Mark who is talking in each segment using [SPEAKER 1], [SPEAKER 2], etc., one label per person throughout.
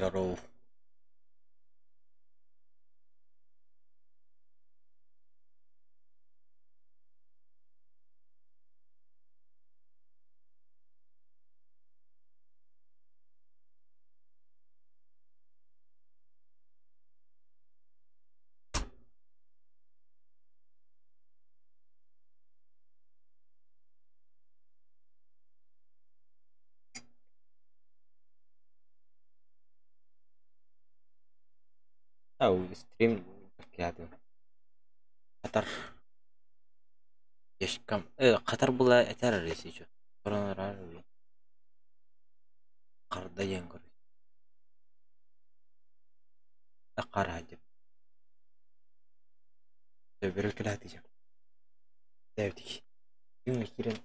[SPEAKER 1] Здоров. Стрим Катар. Катар була этэр эрэ Харда диэн көрөр. Хара дип. Төбөрө кэлээтижем. Тэбитик. Күҥҥэ киирэн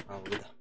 [SPEAKER 1] Аабыда.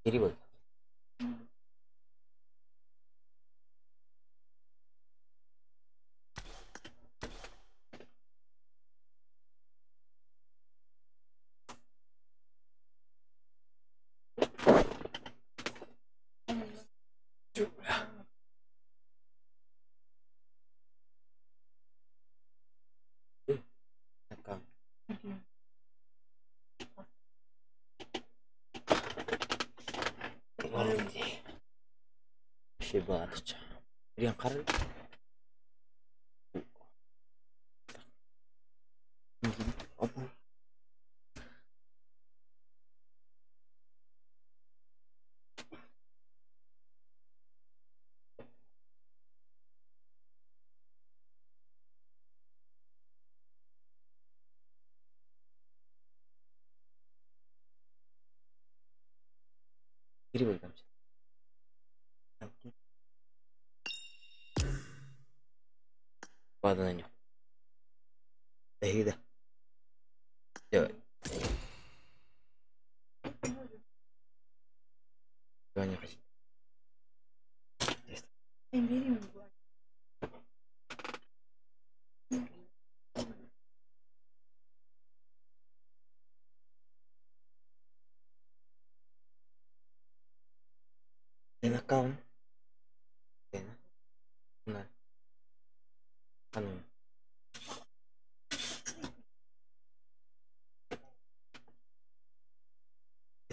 [SPEAKER 1] Kiri बोल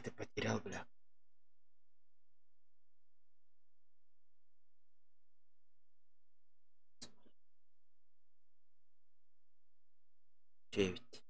[SPEAKER 1] Ты потерял, бля. Девять.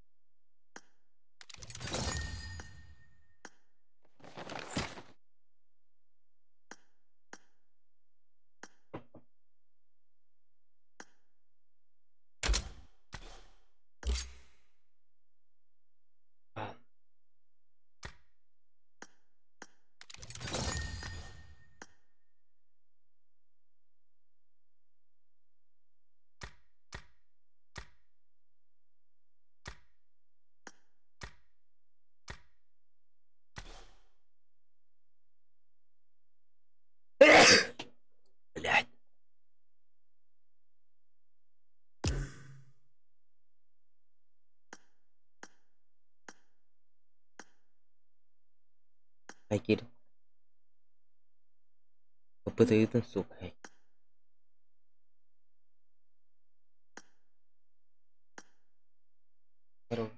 [SPEAKER 1] Киир. Ыппытыытын сука. Здорово.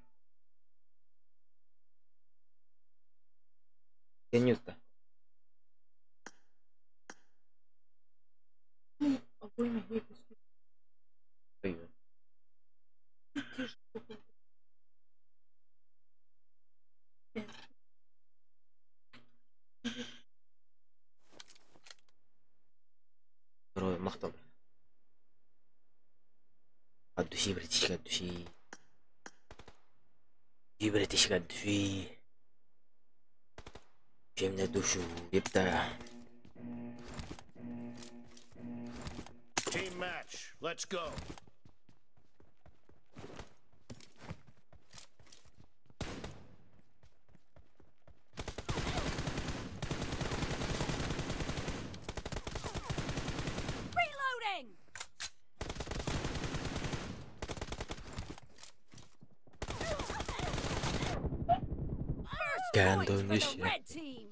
[SPEAKER 1] Денюта. Здорово, махтал. От души, братишка, от души. И, братишка, от души. Чем на душу, епта.
[SPEAKER 2] Team match. Let's go.
[SPEAKER 3] Reloading! First point for
[SPEAKER 1] Gandon
[SPEAKER 3] the red team!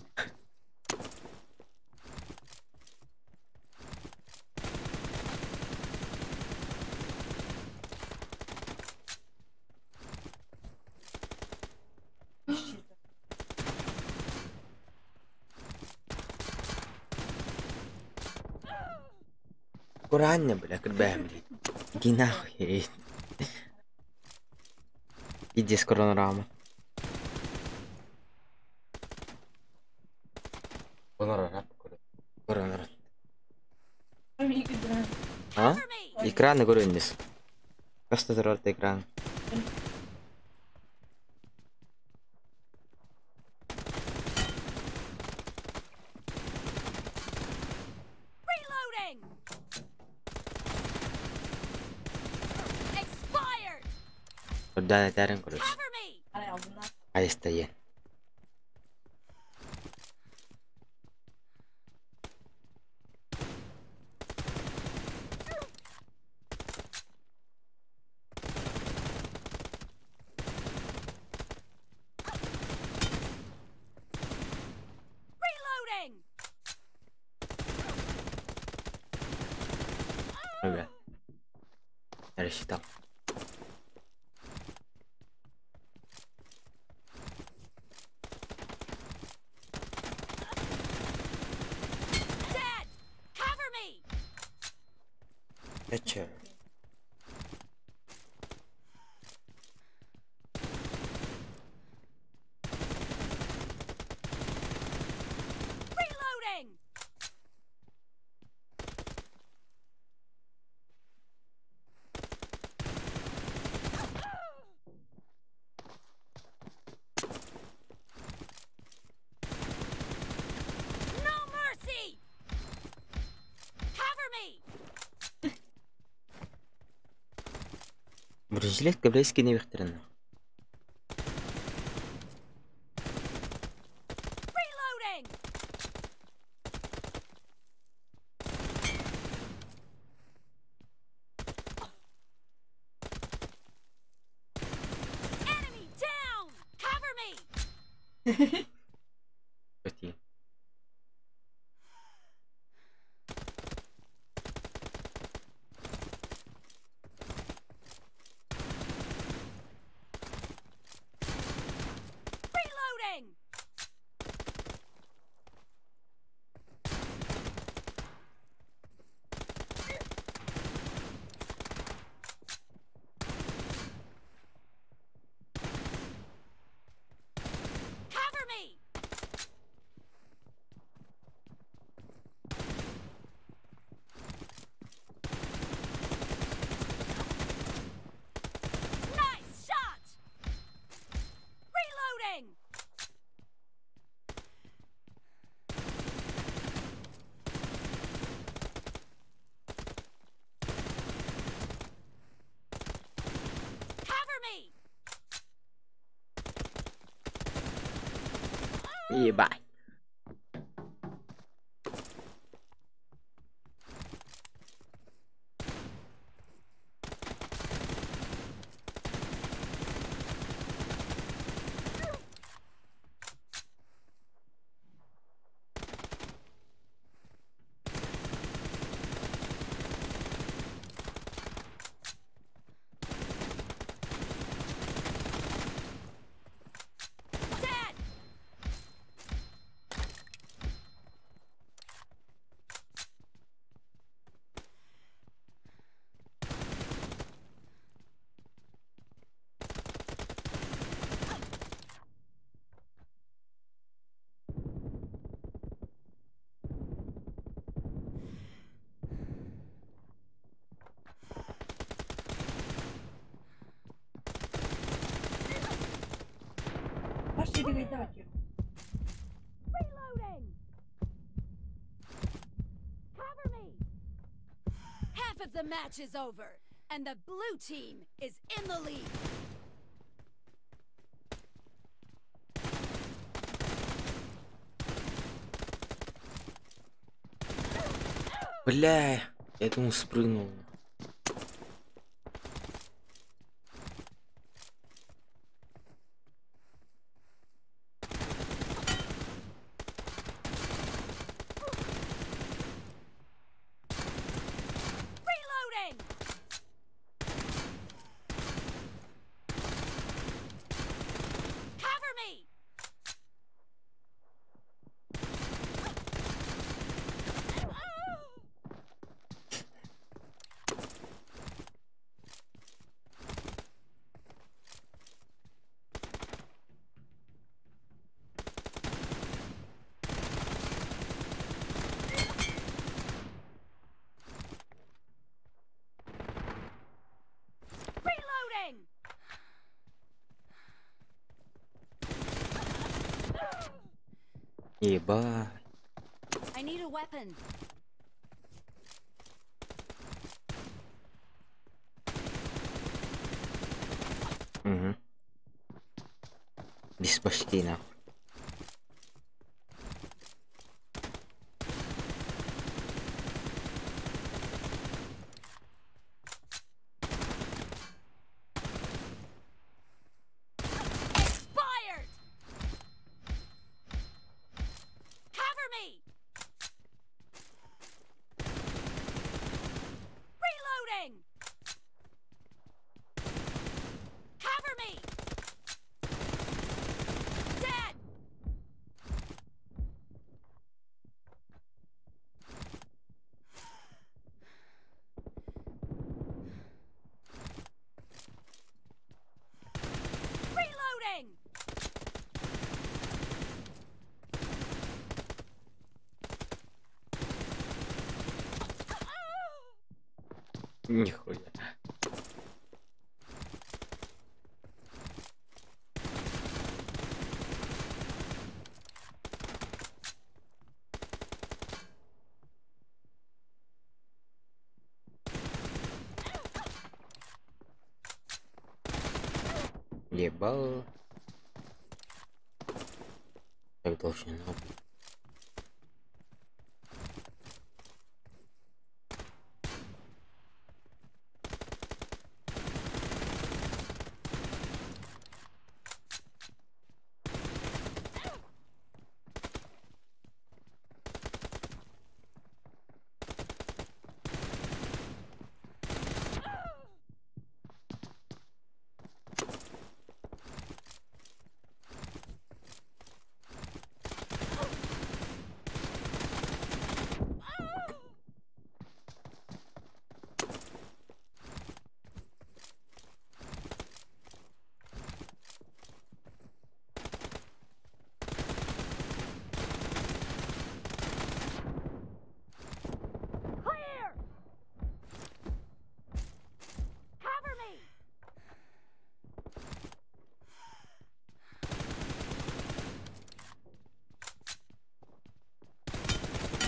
[SPEAKER 1] Курання, бля, кырбэм, блядь. Иди нахуй. Иди с коронарама. Коронар. А?
[SPEAKER 3] Cover me!
[SPEAKER 1] Экраны көрүннүс. Просто турар экран.
[SPEAKER 3] Reloading! Expired!
[SPEAKER 1] Курдан этәрин, короче.
[SPEAKER 3] Cover me!
[SPEAKER 1] Айста.
[SPEAKER 3] Reloading!
[SPEAKER 1] Бля. Я рассчитал.
[SPEAKER 3] Dead! Cover me!
[SPEAKER 1] Вечер.
[SPEAKER 3] Reloading! No mercy! Cover me!
[SPEAKER 1] Бронежилет кэблэски не вихтерин.
[SPEAKER 3] Reloading! Enemy down! Cover me!
[SPEAKER 1] Прости.
[SPEAKER 3] Reloading! Cover me! Nice shot! Reloading! Cover me!
[SPEAKER 1] Ебать.
[SPEAKER 3] Reloading! Cover me! Half of the match is over, and the blue team is in the lead.
[SPEAKER 1] Бля, я думал, спрыгнул.
[SPEAKER 3] Reloading! Cover me! Reloading!
[SPEAKER 1] Ебать.
[SPEAKER 3] I need a weapon.
[SPEAKER 1] Угу. Без башки нахуй.
[SPEAKER 3] Expired! Cover me! Reloading! Cover me! Dead! Reloading!
[SPEAKER 1] Нихуя. Ебал. Так должно быть.
[SPEAKER 3] Clear! Cover me!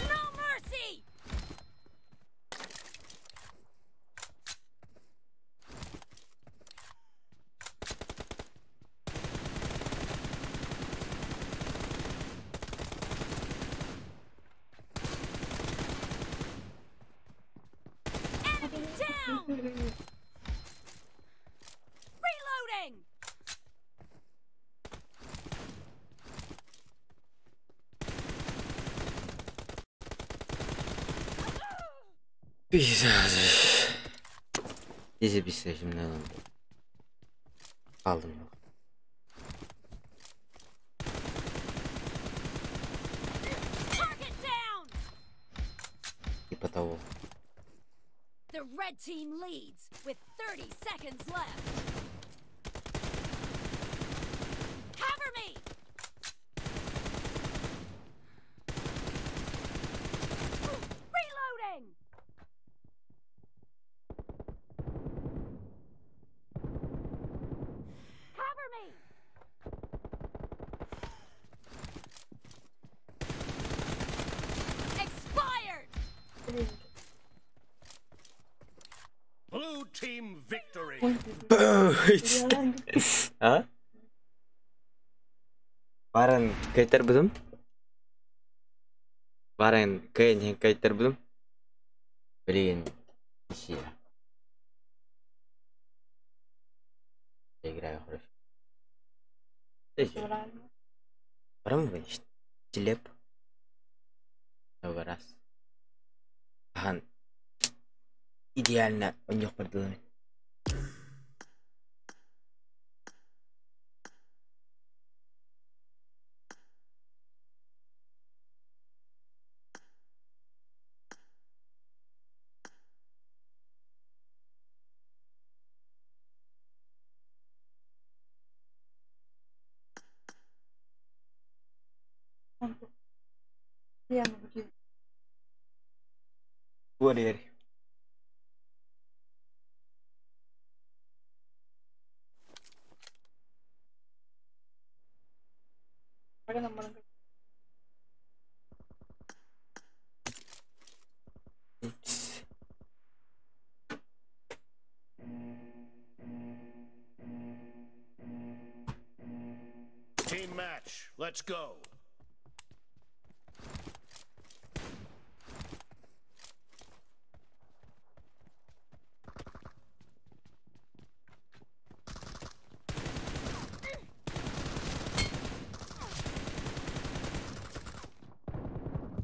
[SPEAKER 3] No mercy! Enemy down! Reloading!
[SPEAKER 1] Пиздец. Здесь şimdi aldım.
[SPEAKER 3] Target down!
[SPEAKER 1] Типа того.
[SPEAKER 3] The red team leads with 30 seconds left. Cover me! Reloading! Cover me!
[SPEAKER 2] Team victory.
[SPEAKER 1] А? Баран кайтарбытым. Баран кайын кайтарбытым. Блин, ничья. Я играю хорошо. Баран конечно. Телеп. Много раз. Хан. Идеально у них продуман. Warrior. Oops.
[SPEAKER 2] Team match. Let's go.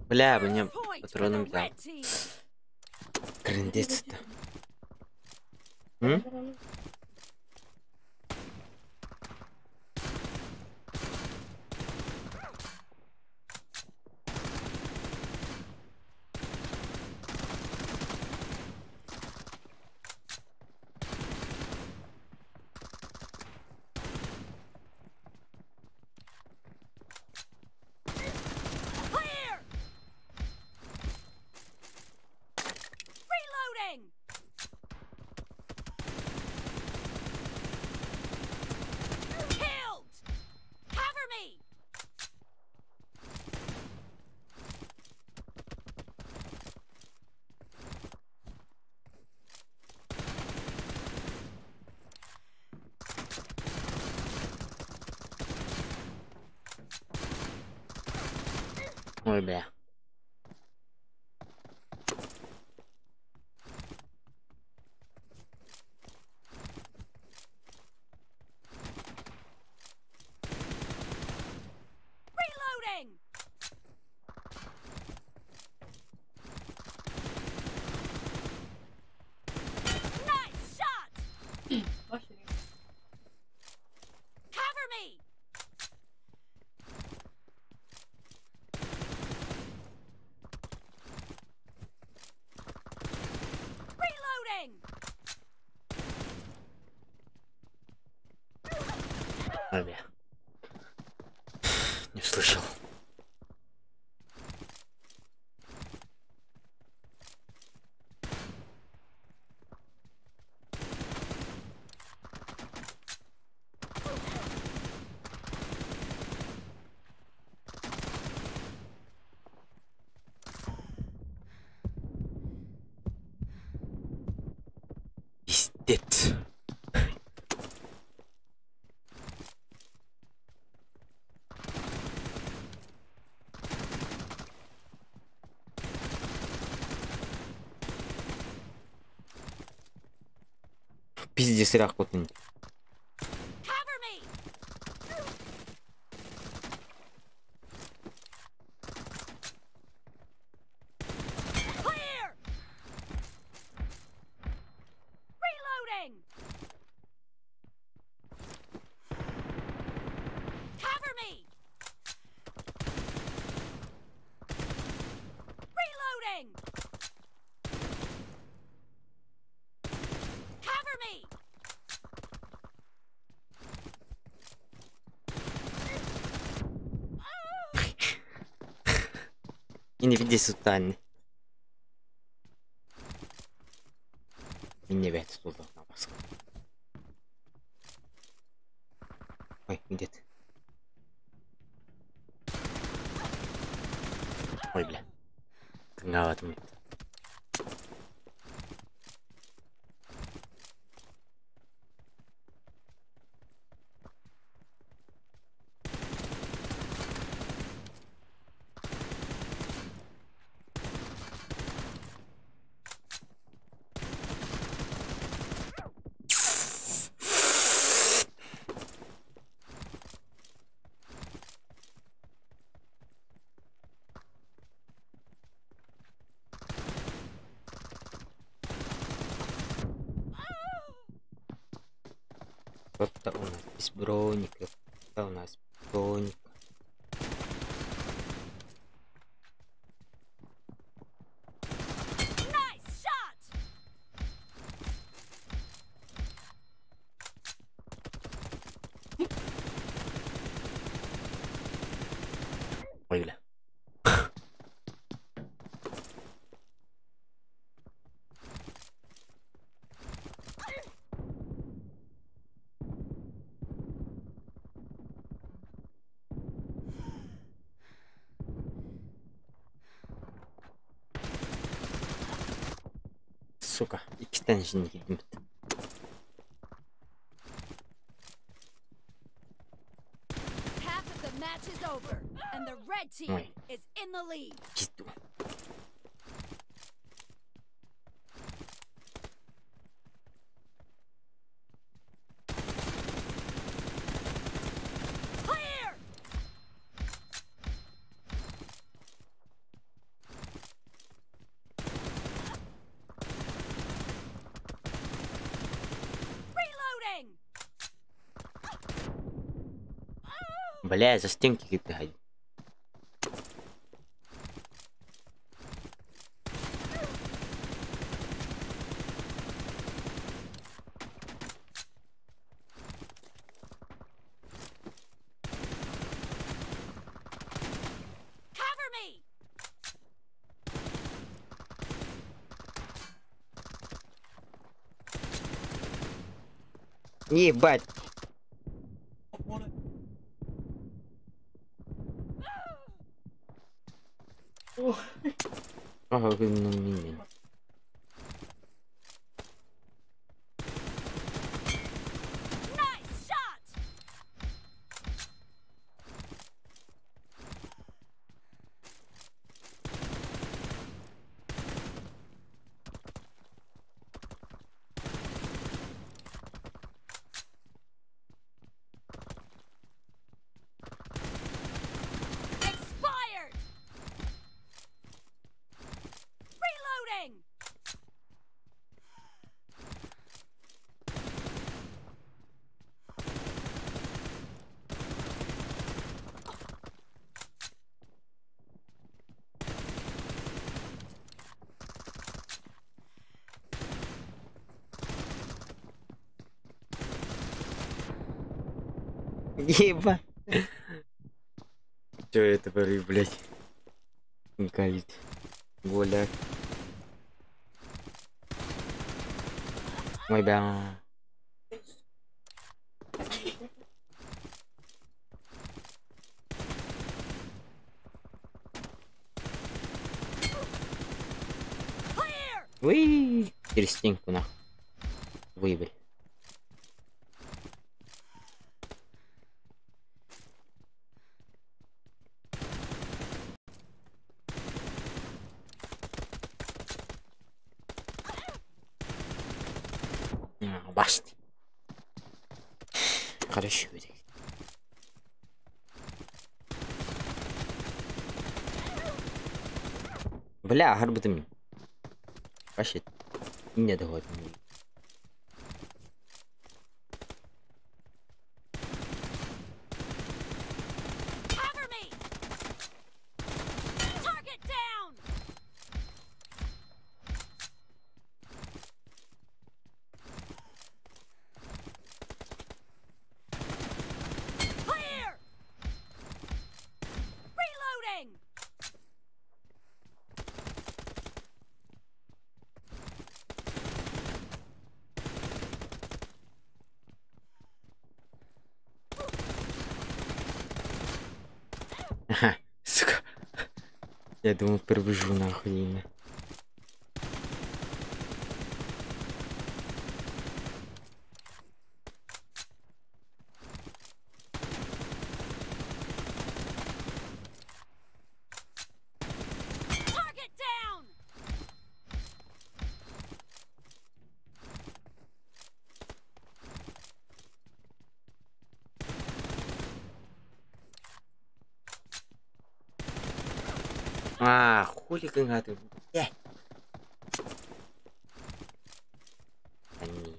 [SPEAKER 1] Бля, мне
[SPEAKER 3] First point for the
[SPEAKER 1] патроном взял.
[SPEAKER 3] red team.
[SPEAKER 1] Трындец-то. М?
[SPEAKER 3] Clear! Reloading! Killed! Cover me!
[SPEAKER 1] Ой, бля.
[SPEAKER 3] Reloading! Nice shot! Cover me! Reloading!
[SPEAKER 1] Ой, бля. Не услышал. Пиздец. Пиздец, рахотный.
[SPEAKER 3] Cover me! Clear! Reloading! Cover me! Reloading! Cover me!
[SPEAKER 1] И не види сутан. Не вет туда на маску. Ой, где ты? Ой, бля. Тыңаватым. Кто-то у нас без броника, кто-то у нас броника.
[SPEAKER 3] Nice shot!
[SPEAKER 1] Ой, бля. Сука, иккистээн иһин киирдим.
[SPEAKER 3] Half of the match is over, and the red team
[SPEAKER 1] Ой.
[SPEAKER 3] is in the lead.
[SPEAKER 1] Пизду.
[SPEAKER 3] Clear! Reloading!
[SPEAKER 1] Бля, за стенки бегать.
[SPEAKER 3] Cover me!
[SPEAKER 1] Ебать. Ага, ну, не.
[SPEAKER 3] Nice shot! Expired! Reloading!
[SPEAKER 1] Ебать. Чё это творю, блядь? Галит. Голяк. Ой, бля.
[SPEAKER 3] Clear!
[SPEAKER 1] Уи, через стенку нахуй. Выебали. А, Баст. Хорошо. Бля, харбытым. Вообще, не доходит.
[SPEAKER 3] Cover me! Target down! Clear! Reloading!
[SPEAKER 1] Ага, сука. Я думал, пробежу нахуй. Имя.
[SPEAKER 3] Target down!
[SPEAKER 1] А, хули ты. Э. Они.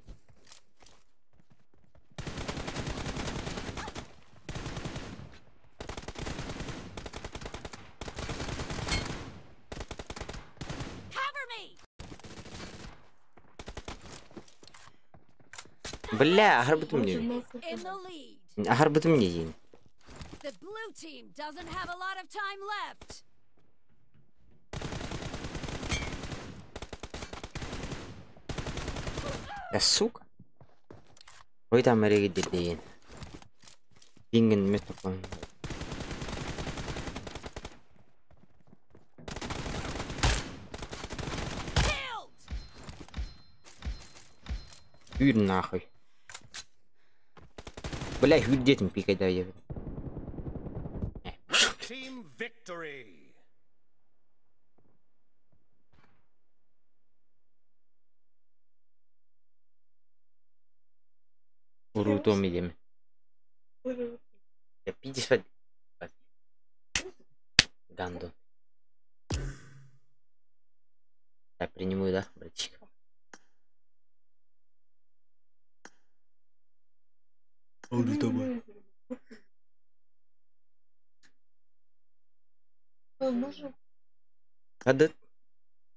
[SPEAKER 1] Бля, аһарбытым
[SPEAKER 3] team
[SPEAKER 1] дии.
[SPEAKER 3] is in the lead.
[SPEAKER 1] Аһарбытым дии.
[SPEAKER 3] The blue team doesn't have a lot of time left.
[SPEAKER 1] Да сука. Ой там эригидирдиин. Дингин метокон.
[SPEAKER 3] Killed!
[SPEAKER 1] Үүр нахуй. Бля, хүрдетим пикайда ебет.
[SPEAKER 2] Red team victory.
[SPEAKER 1] Урутом идем. Я 50. Гандон. Я принимаю, да, братчик? А да,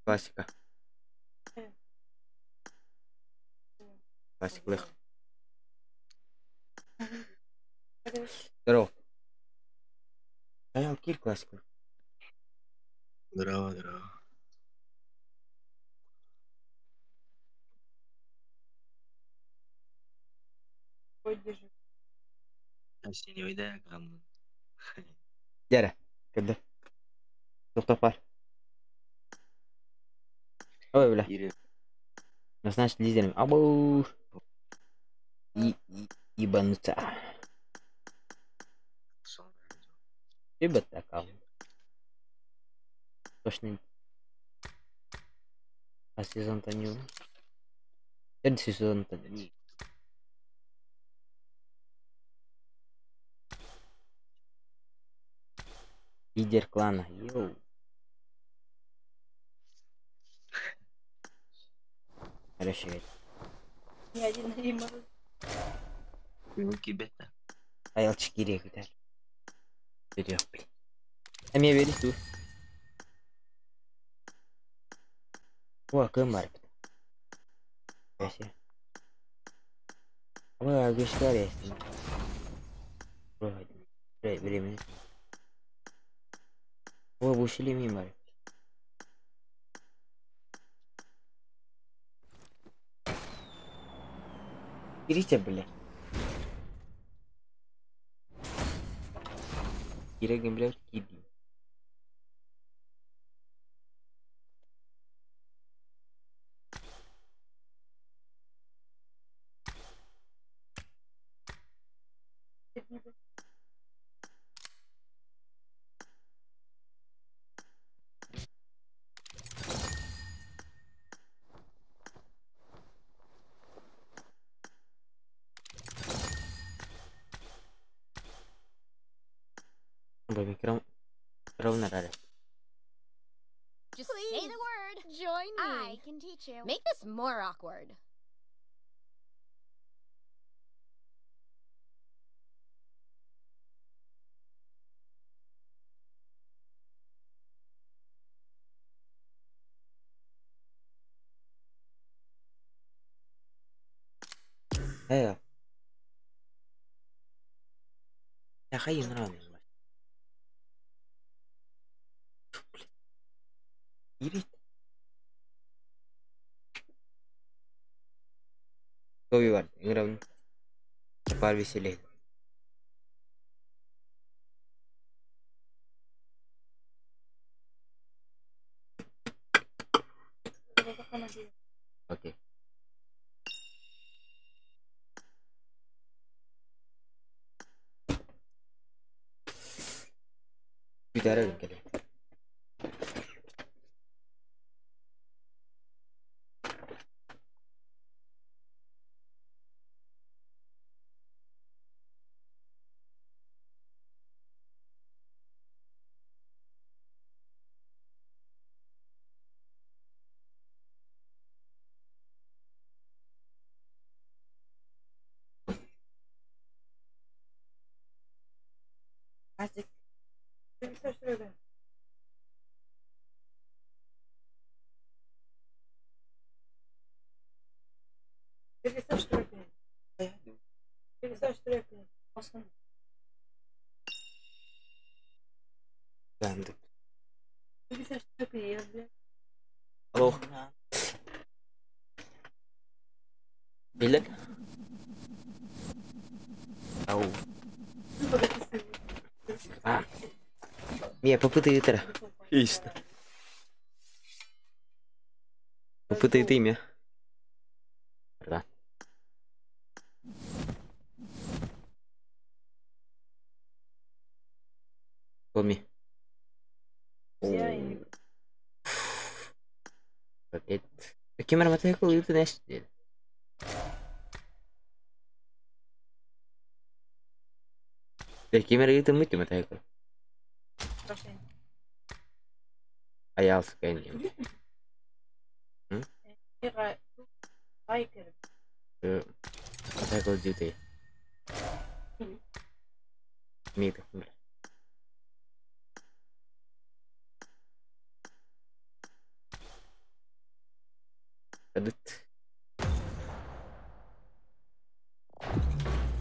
[SPEAKER 1] классика. Классик лых. Здорово. Аял кир классика.
[SPEAKER 4] Здорово, здорово. Осенний, да, гандон.
[SPEAKER 1] Дәрі. Кірді. Тоқтап бар. Ой, бля.
[SPEAKER 4] Ири.
[SPEAKER 1] Ну, значит, лидером. Абу. И, и, ебануться.
[SPEAKER 4] Сон.
[SPEAKER 1] Ребят, аккаунт. Точно. А сезон-то не... Этот сезон-то не... Лидер клана. Йоу. Хорошо.
[SPEAKER 4] Ну, бета.
[SPEAKER 1] Аял 4 китер. Берёк, блин. А мне верит тут. О, кым бар. Вообще. Ой, гүштер есть. Времени. Ой, бушили мимо. Берите, бля. Кирегин, блядь, киди. Бля, ровно рада.
[SPEAKER 5] Just say the word.
[SPEAKER 6] Join me.
[SPEAKER 5] I can teach you. Make this more awkward.
[SPEAKER 1] Э. Я хай нравится. Ирит. Тоби бар, Инграм. Пар веселее. Окей. Бүтәрәк кэлэ. Алло. Биллэр? Ау. А. Мия попытай. Исто. Попытай ты имя. Да. Коми. Кемер мотоцикл и ты знаешь. Кемер и ты мыть мотоцикл. Аялс кэнни. Мотоцикл дьюти. Мид.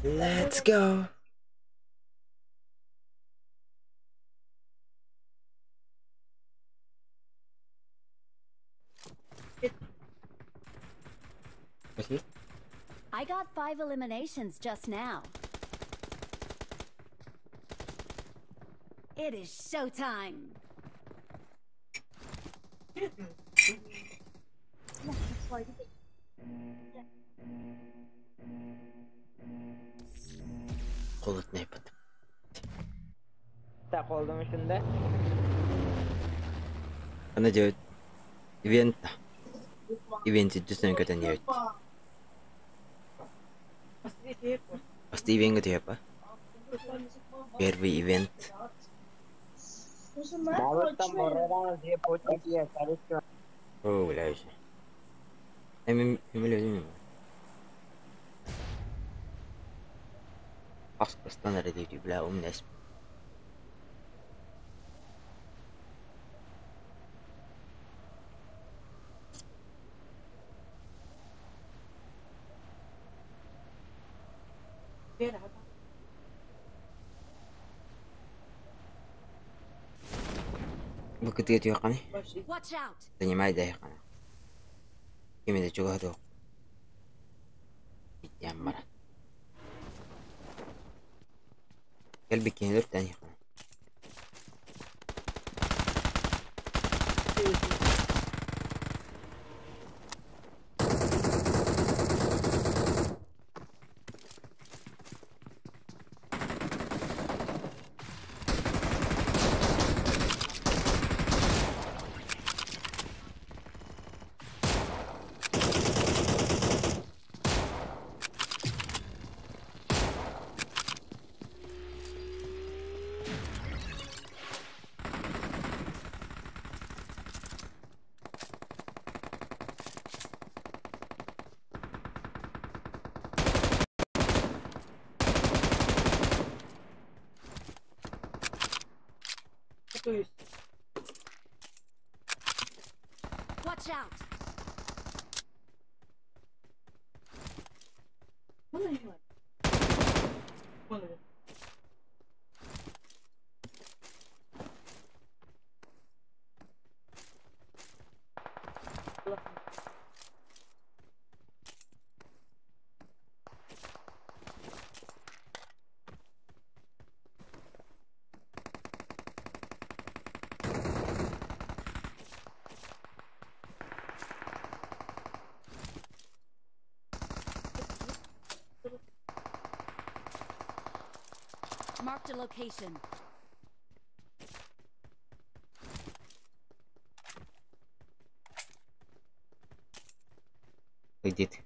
[SPEAKER 1] Let's go.
[SPEAKER 3] I got 5 eliminations just now. It is showtime.
[SPEAKER 1] Она делает ивент. Ивент единственное, когда не делает. Просто ивент где Первый ивент. О, бля, бля, у меня.
[SPEAKER 3] Watch out.
[SPEAKER 1] Занимай да Именно чего Ямара. قلبي كان تاني.
[SPEAKER 3] Watch out. Marked a location.
[SPEAKER 1] Где ты?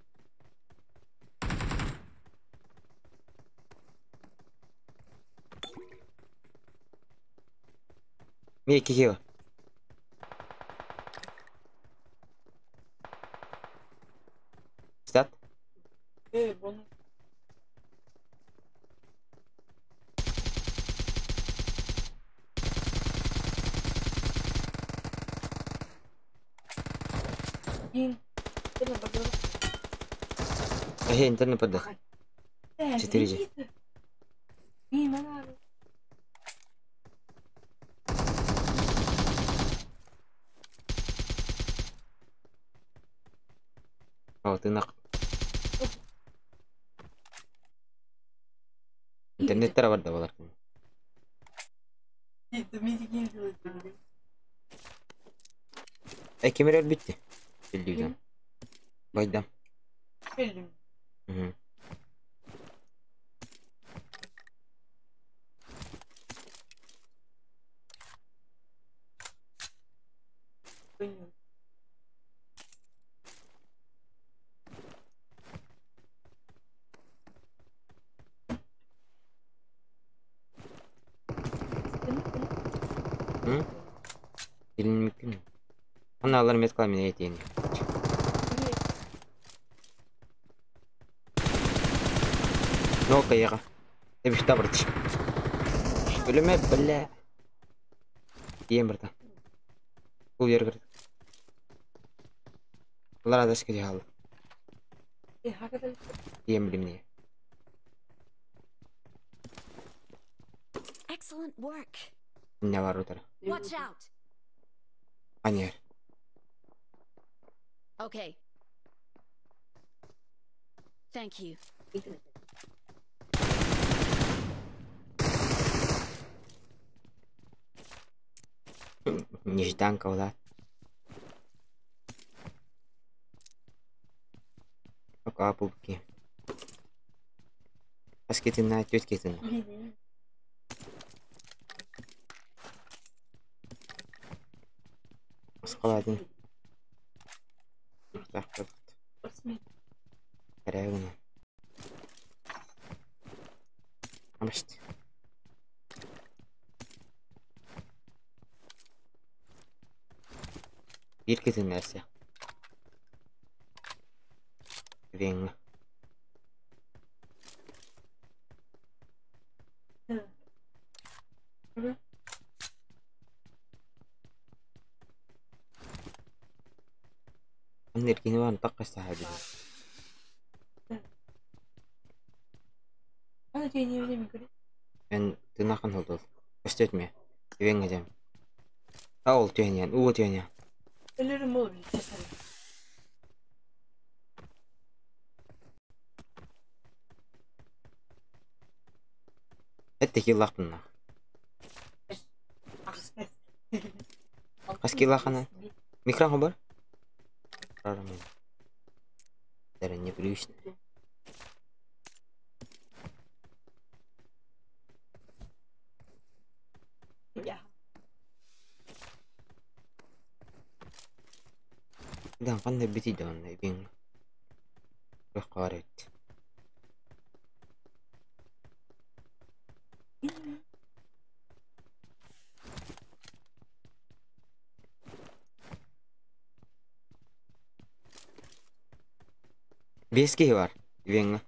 [SPEAKER 1] Мия, Стат? Эй, интернет подох. 4G. О, тынах. Интернеттер бар да болар. Э, кемер өлбүттү. Билдигден. Байдам. Мгм. М? Билинмиккин. Аналар мет кыла мен этейин. Ну-ка, яга. Эбихта бырч. Өлүмэ, бля. Ием бырта. Бул жер кирди. Булар адашка жаалды. Ием билимне.
[SPEAKER 3] Excellent work.
[SPEAKER 1] Эмне бар утара.
[SPEAKER 3] Watch out.
[SPEAKER 1] Анер.
[SPEAKER 3] Okay. Thank you.
[SPEAKER 1] Нежданка улаат. Пока пупки. Аскетина, тетькетина. Аскаладын. Так, Карагына. Амашт. Биир китиннэрсэ. Веҥҥэ. Онно эргини баран тахха билин. Эн тынахан холдол. Көстөтме. Веҥҥэ дьэм. А ол түһэниэн, уу түһэниэн. Этте киллахпынна. Хас киллахана? Микрофон бар? Рарам. Даже непривычно. Да, ханна бити да онно бин. Рахарет. Биэс киһи бар. Веҥҥэ.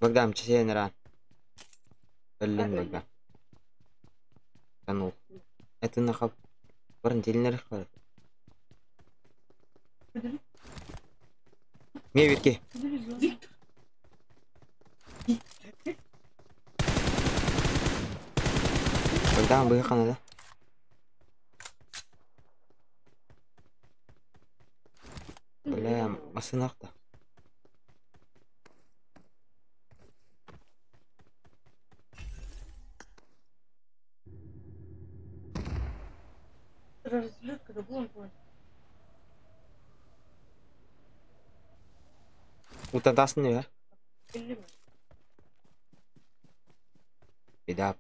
[SPEAKER 1] Богдан, чесен ран. Өллүн Богдан. Канул. Это нахал. Барын телнер хар. Ме бирке. Богдан быйхана да. Бля, масынакта. Утантасын не? Беда.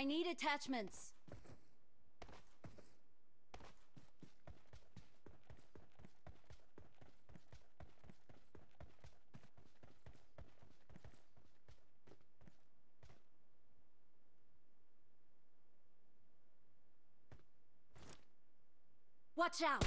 [SPEAKER 3] I need attachments. Watch out!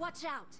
[SPEAKER 3] Watch out!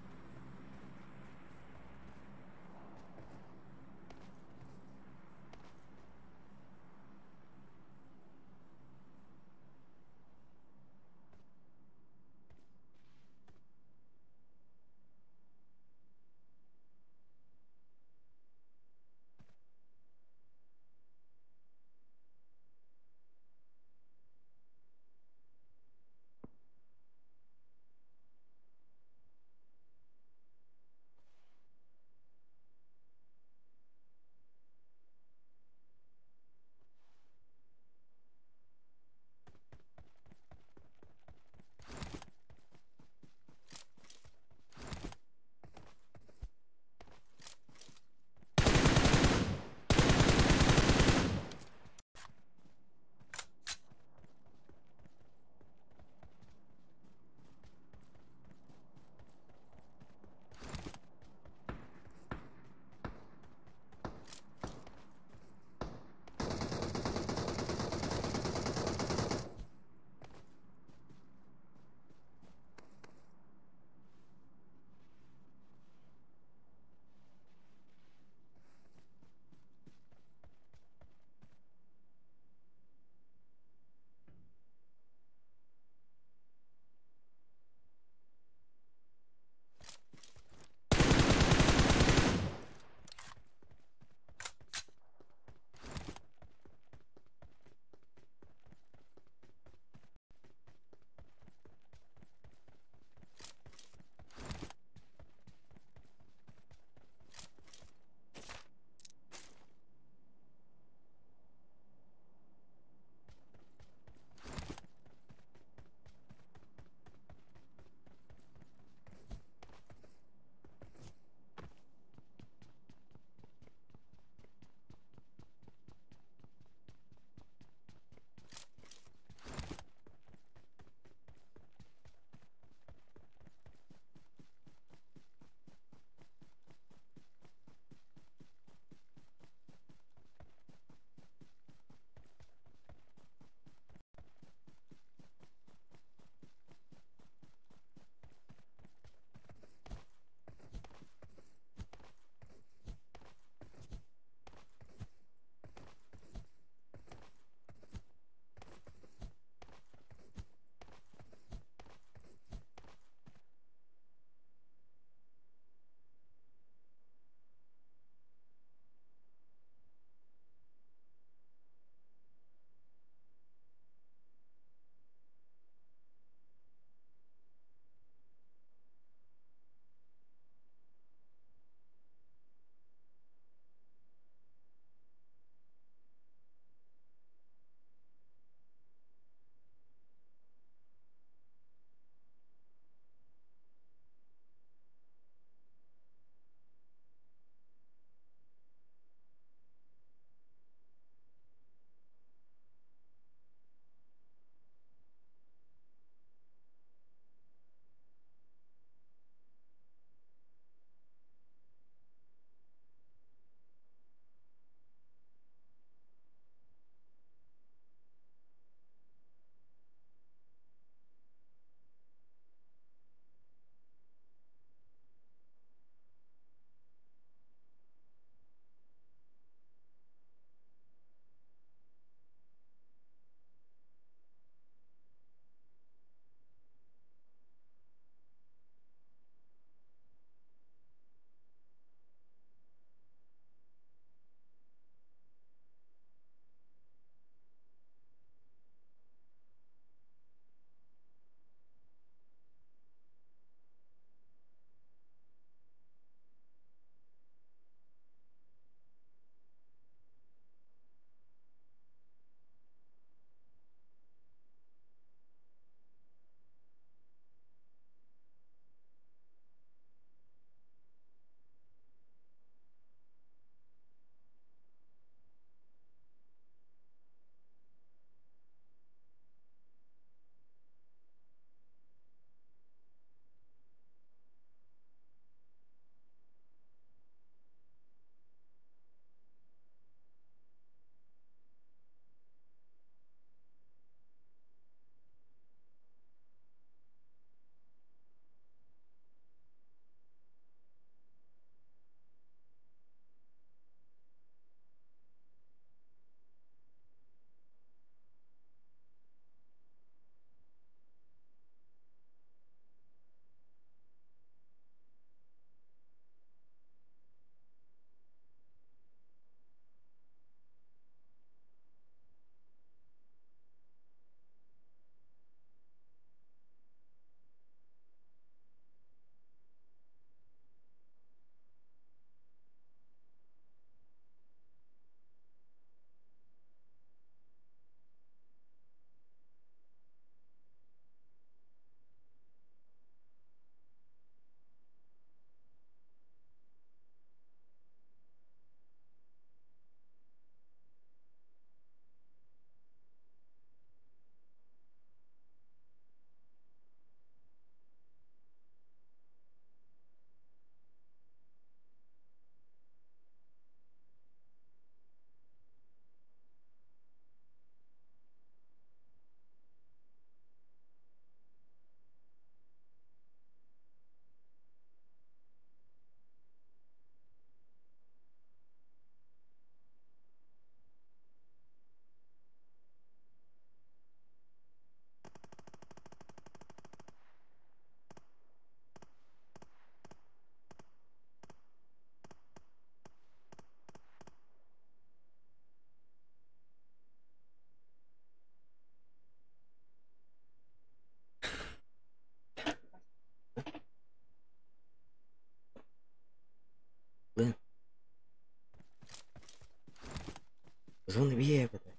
[SPEAKER 1] Зона биэ бата.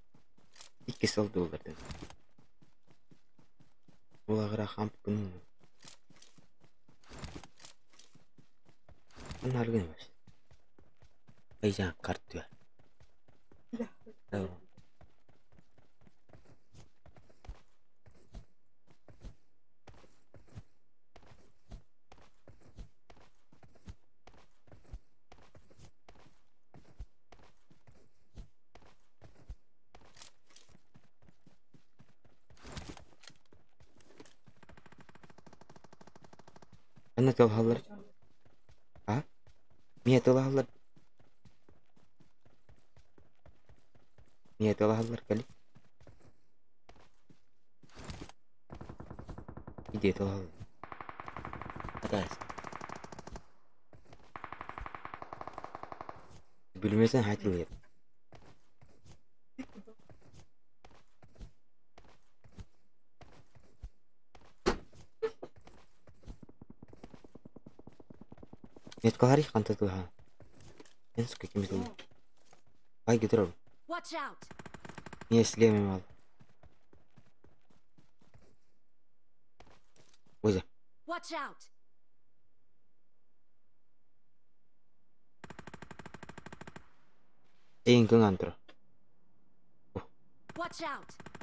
[SPEAKER 1] Икки сыл доллардан. Булагыра хампын. Наргын бас. Айжан картуя. Ана тылһаллар. А? Миэ тылаһаллар. Миэ тылаһаллар кали. Иди тылаһаллар. Атаас. Bilmesen hatırlayayım. Меткалари хантатыха. Энске кимитул. Ай гидро.
[SPEAKER 3] Watch out!
[SPEAKER 1] Не слеме мал. Оза.
[SPEAKER 3] Watch out!
[SPEAKER 1] Эйн кын антро.
[SPEAKER 3] Watch out!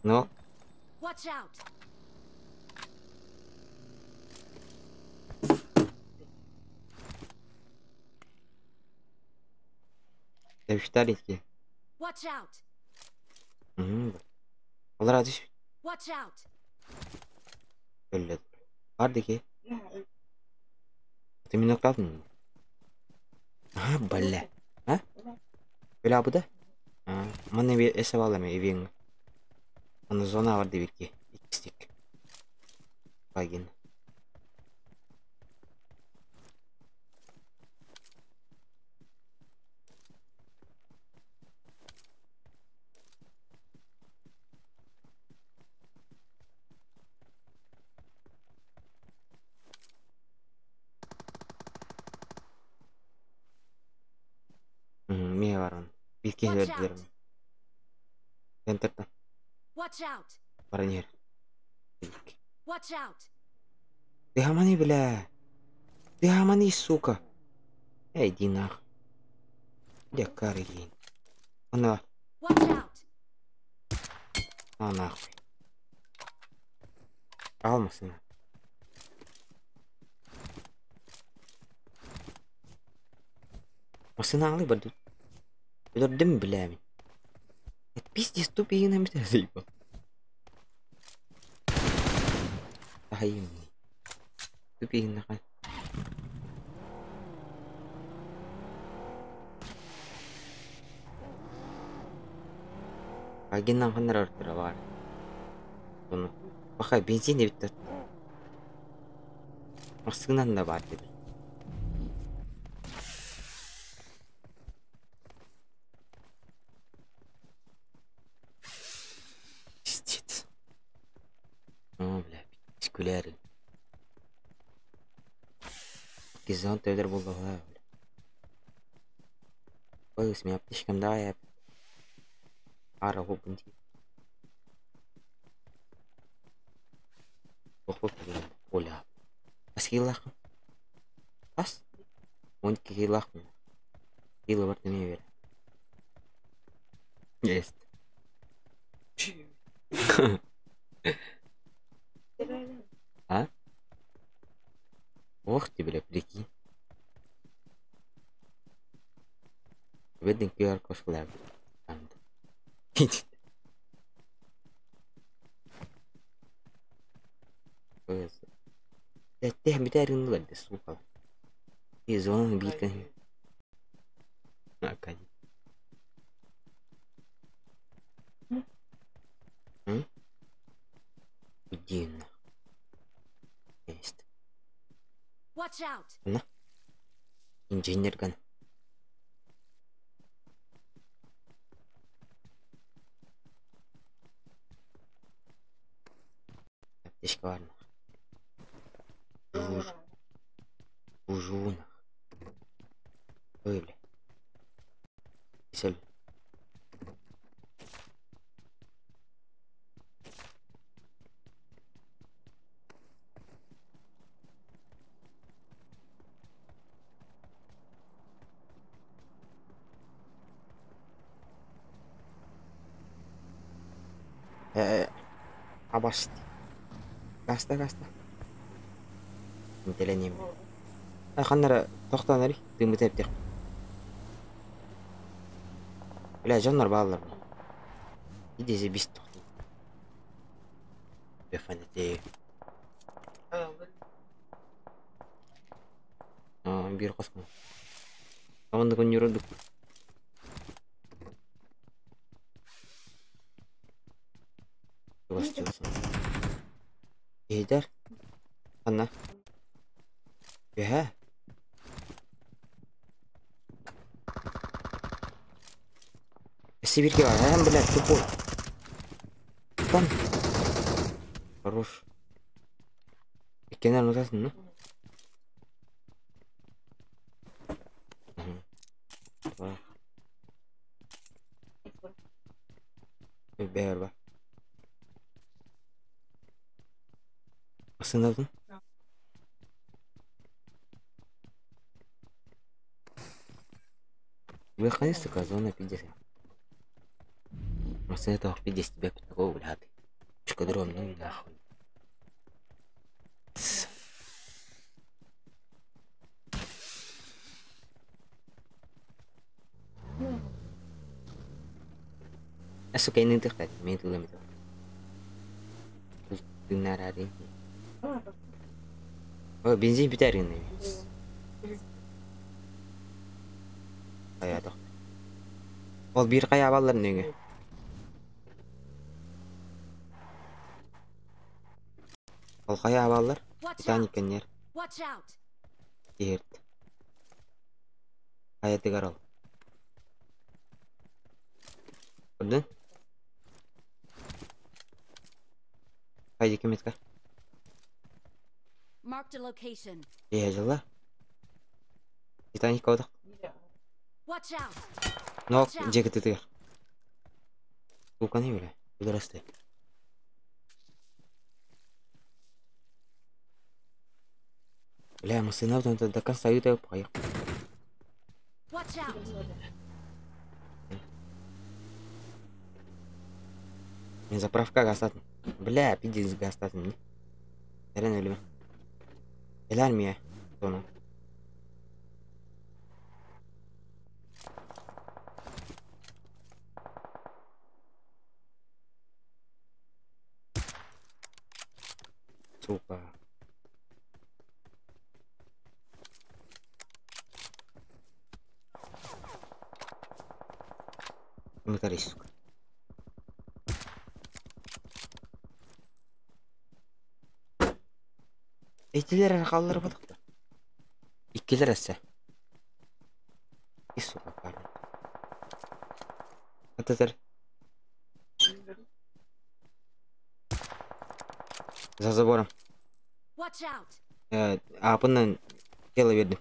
[SPEAKER 1] Но
[SPEAKER 3] Watch out!
[SPEAKER 1] Demişler ki.
[SPEAKER 3] Watch out!
[SPEAKER 1] Allah razı olsun.
[SPEAKER 3] Watch out!
[SPEAKER 1] Öyle. Vardı ki. Ты меня капнул? А, бля. А? Бля, bu da. А, маны bir hesap alamıyor evin. Onu zona vardı bir ki. İkistik. Bagin. Мие var onun. Bir kez
[SPEAKER 3] Watch
[SPEAKER 1] verdiler
[SPEAKER 3] out!
[SPEAKER 1] onu. Center'dan.
[SPEAKER 3] Watch out!
[SPEAKER 1] Баран иһэр.
[SPEAKER 3] Watch out!
[SPEAKER 1] Ты гамани, бля. Ты гамани, сука. Эй, иди нах. Бля, карыгин. Она,
[SPEAKER 3] Watch out!
[SPEAKER 1] а нахуй. Алмасын. Машина алы барды. Өлөрдүм бля мин. Это пиздец тупый нам это заебал. Ай, тупый нахуй. Агиннан ханнар ортора бар. Bunu. Баха бензин de bitti. Массыгынан да бар dedi. Пиздец. О, бля, пискуляри. Гизон тедер булды бля. Ой, с меня птичкам давай. Ара хопынти. Охоп, оля. Ас килах. Ас. Он килах. Кило бар неме бер. Есть. А? Ох ты, бля, прикинь. Бедный QR код лаб. Блядь, ты сука. И зона битка. Аркадий. М? Иди нахуй. Есть.
[SPEAKER 3] Watch out!
[SPEAKER 1] Манна. Инженер гына. Аптечка бар нах. Жуж. Жужу нах. Ой, бля. Кисел. Э, абаст. Гаста, гаста. Интелением. Ханнара тохтоон эри, тыыммыта эптиэх. Бля, дьоннор бааллар. Иди заебись тохтуу. Бефанете. Биир хосмо. Оннук онньуурдук. Чугас чугас. Иһитэр. Ханна? Үөһэ. Сибирге бар. Эн, блядь, тупой. Там. Хорош. Иккенен утасың, ну? Бар. Бэр бар. Массыынабытын? Выходи, сука, зона пиздец. Массына тоох пиздец тебя такого, блядь. Шкадрон, ну нахуй. Тс. Сука, иннин тыхтат, мен тылым Тыыннаараары. О, бензин бүтээр гынна. Хайа Ол биир хайа баллар нөҥө. Ол хайа баллар?
[SPEAKER 3] Watch
[SPEAKER 1] Титаник
[SPEAKER 3] out!
[SPEAKER 1] кэннер.
[SPEAKER 3] Watch out!
[SPEAKER 1] Иһирт. Хайатыгар ол. Көрдүн? Хайди кимитка?
[SPEAKER 3] Marked a location.
[SPEAKER 1] Иһэ дьылла. Титаник кодох.
[SPEAKER 3] Watch out!
[SPEAKER 1] Нок дьиэ кытыытыгар. Куканы бile. Ударасты. Бля, массыына до конца ыыта поехал.
[SPEAKER 3] Watch out!
[SPEAKER 1] Мен заправка гастатын. Бля, пиздец гастатын. Не? Эрен өлүмэ. Элэр мия. Тону. Сука. Мытарись, сука. Итилер эрэ хааллар буолуохта. Иккилэр өссө. И сука парень. Атытар. За забором.
[SPEAKER 3] Watch out!
[SPEAKER 1] Аапынан тело бердим.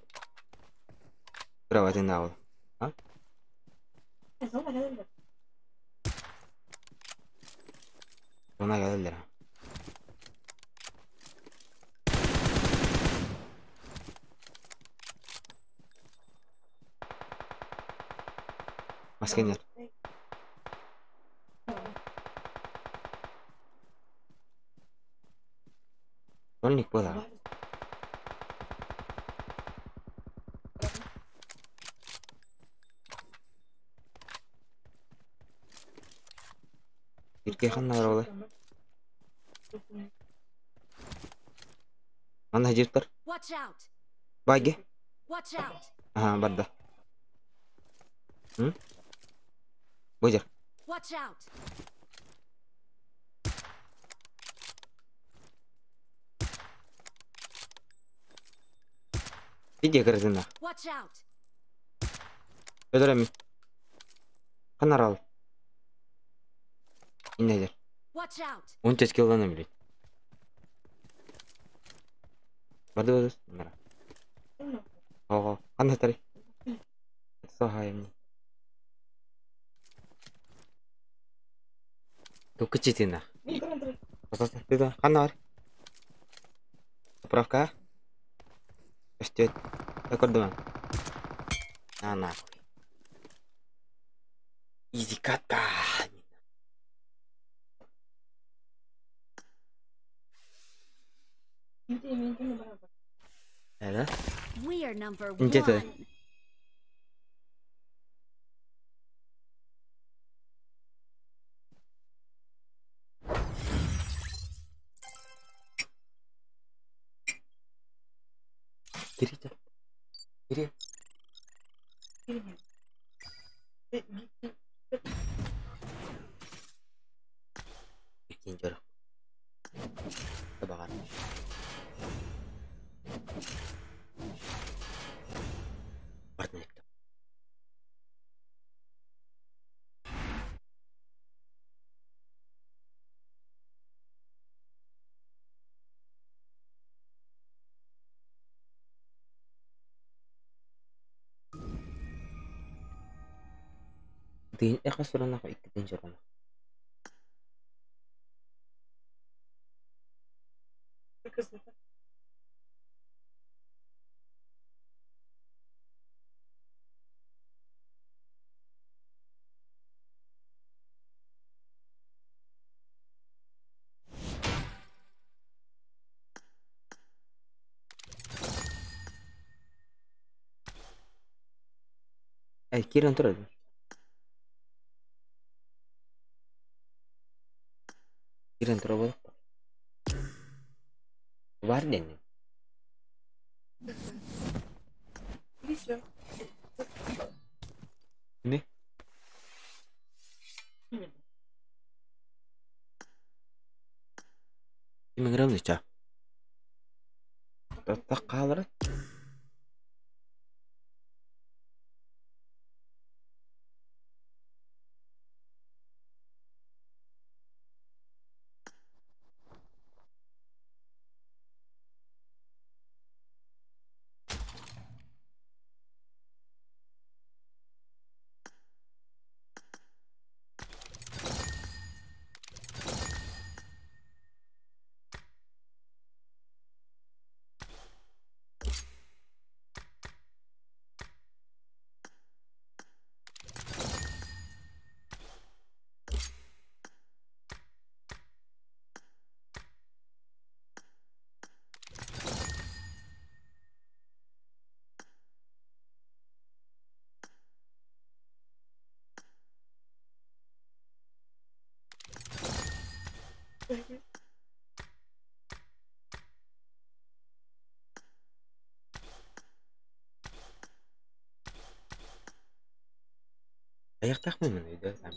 [SPEAKER 1] Кроватын аабыл. А? Она кэлэллэр. Масканер. Школьник буолаҕа. Иргэ ханна барабылай? Манна дьиэттэр.
[SPEAKER 3] Watch out!
[SPEAKER 1] Байге.
[SPEAKER 3] Watch out!
[SPEAKER 1] Аха, барда. М? Бу дьэр.
[SPEAKER 3] Watch out!
[SPEAKER 1] Иди кырдына.
[SPEAKER 3] Watch out!
[SPEAKER 1] Өлөрөмүн. Ханарал. Иннедер.
[SPEAKER 3] Watch out!
[SPEAKER 1] Он тескеллана блядь. Барды барды. Нара. Ого. Ханна тари. Сахайым. Тукычитина. Ханна бар. Поправка. Өстөт. Көрдүм. На нахуй. Изи катка. Да?
[SPEAKER 3] We are number
[SPEAKER 1] Где ты?
[SPEAKER 3] one.
[SPEAKER 1] Кири. Кири. Иккинчи Табаҕар. Бардын эттим. Тыын эхо суранах иккитин суранах. Эй, киирэн турар. Киирэн турар буолуох. Бар диэн. Не? Ким ыҥырабын ычча? Таттах хаалара. Аяқтақпын мен үйде там.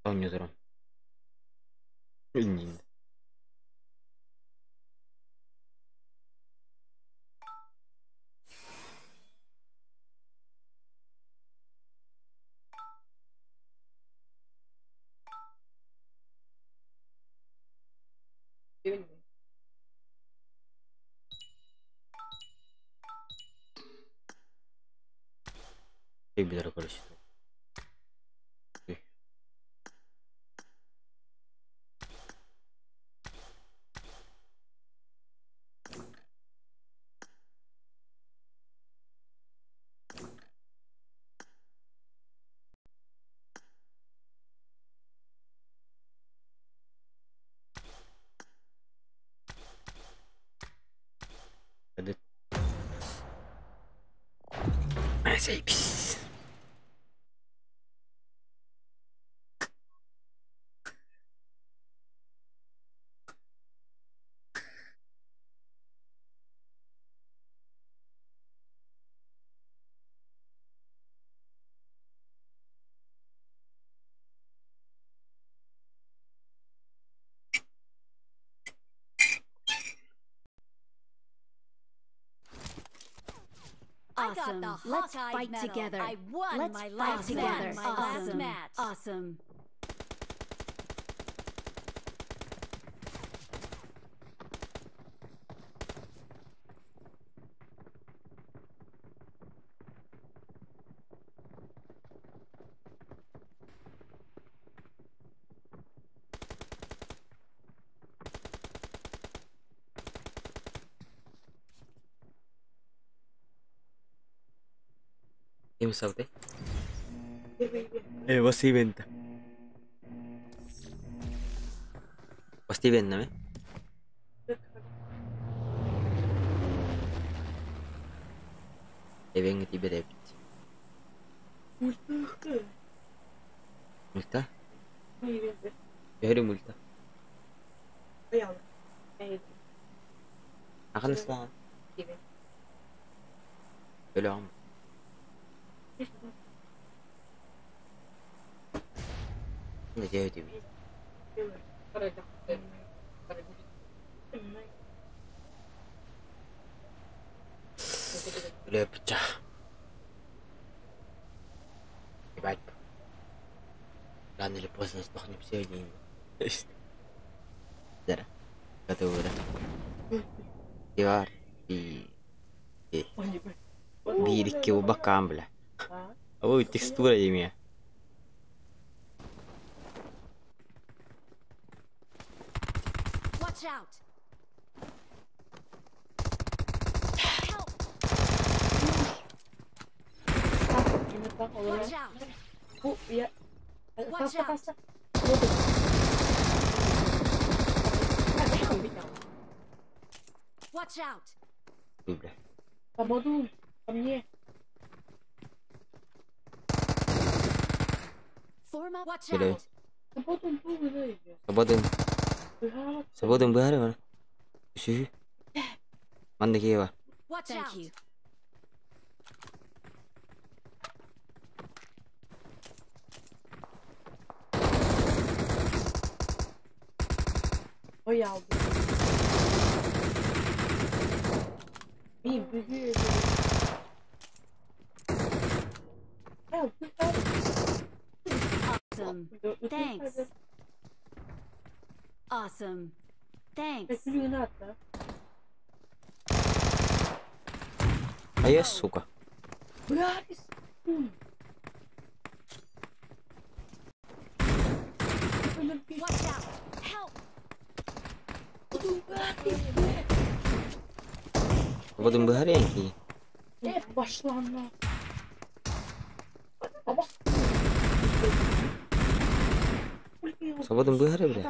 [SPEAKER 1] Оонньуу Иннин. Билэр короче. Заебись.
[SPEAKER 3] I got
[SPEAKER 5] Awesome.
[SPEAKER 3] the
[SPEAKER 5] Let's
[SPEAKER 3] Hawkeye
[SPEAKER 5] fight
[SPEAKER 3] medal.
[SPEAKER 5] together.
[SPEAKER 3] I won
[SPEAKER 5] Let's
[SPEAKER 3] my
[SPEAKER 5] fight
[SPEAKER 3] last
[SPEAKER 5] together.
[SPEAKER 3] match. My last
[SPEAKER 5] Awesome.
[SPEAKER 3] match.
[SPEAKER 5] Awesome.
[SPEAKER 1] Ким салтай? Э, Василий Василий ме? Эвенги тебе репить. Мульта? Я говорю мульта. Ахан слава. Өлөм. Надеюсь, тебе. Лепча. Ебать. Рано или поздно сдохнем все один. Да. Готово, да. Ивар. И... Биирикки убаккаан бля. Ой, текстура имя.
[SPEAKER 3] Watch out! Help! Watch out! Watch out! Watch out!
[SPEAKER 1] Ой, бля.
[SPEAKER 6] Помоду ко мне.
[SPEAKER 3] Form up. Watch
[SPEAKER 1] Бля.
[SPEAKER 3] out!
[SPEAKER 6] Свободу был
[SPEAKER 1] Свободен. Свободен быһары бар. Үсүһү. Манна киева.
[SPEAKER 3] Watch
[SPEAKER 5] Thank
[SPEAKER 3] out!
[SPEAKER 5] you.
[SPEAKER 6] Ой, алды. Мин
[SPEAKER 5] Awesome. Thanks. Awesome. Thanks.
[SPEAKER 1] А я, сука.
[SPEAKER 3] Watch out! Help!
[SPEAKER 1] Свободен быһары ки.
[SPEAKER 6] Пошла на.
[SPEAKER 1] Свободен быһары, бля.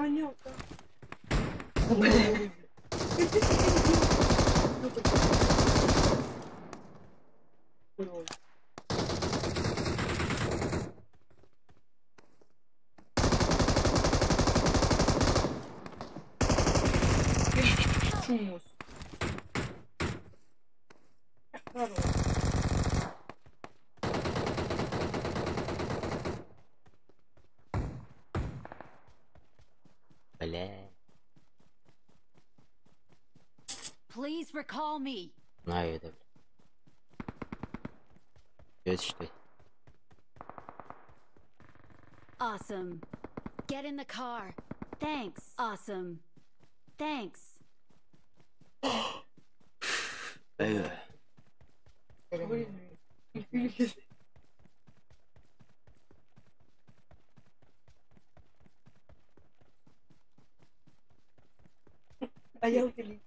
[SPEAKER 6] Чумус.
[SPEAKER 1] Бля.
[SPEAKER 3] Please recall me.
[SPEAKER 1] Знаю это, бля. Это что?
[SPEAKER 5] Awesome.
[SPEAKER 3] Get in the car.
[SPEAKER 5] Thanks. Awesome. Thanks.
[SPEAKER 6] А я удалил.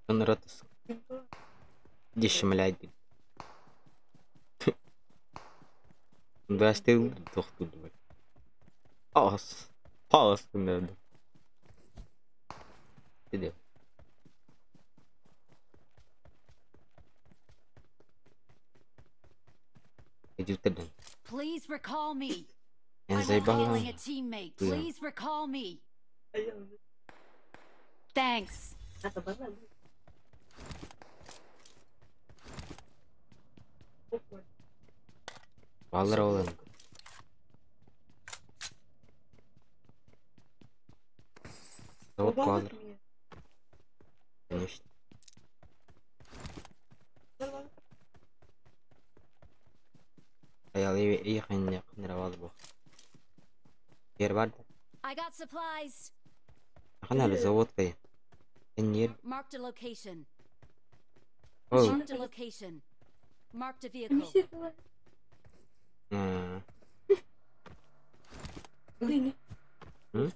[SPEAKER 1] Онротус. Дишмляйди. Бастыл тохтуду. Ас. Пас күннәрдә. Иде. Иди.
[SPEAKER 3] Please recall me.
[SPEAKER 1] Я
[SPEAKER 3] I'm
[SPEAKER 1] заебала.
[SPEAKER 3] recalling a teammate.
[SPEAKER 1] Yeah.
[SPEAKER 3] Please recall me. Thanks.
[SPEAKER 1] Баллар олан. Завод квадр, конечно. Аял и ханне кындыра бу. Ер бар да.
[SPEAKER 3] I got supplies.
[SPEAKER 1] Хана завод кай. Эннер.
[SPEAKER 3] Marked a location.
[SPEAKER 1] О.
[SPEAKER 3] Marked a location. Marked a vehicle.
[SPEAKER 1] М. М?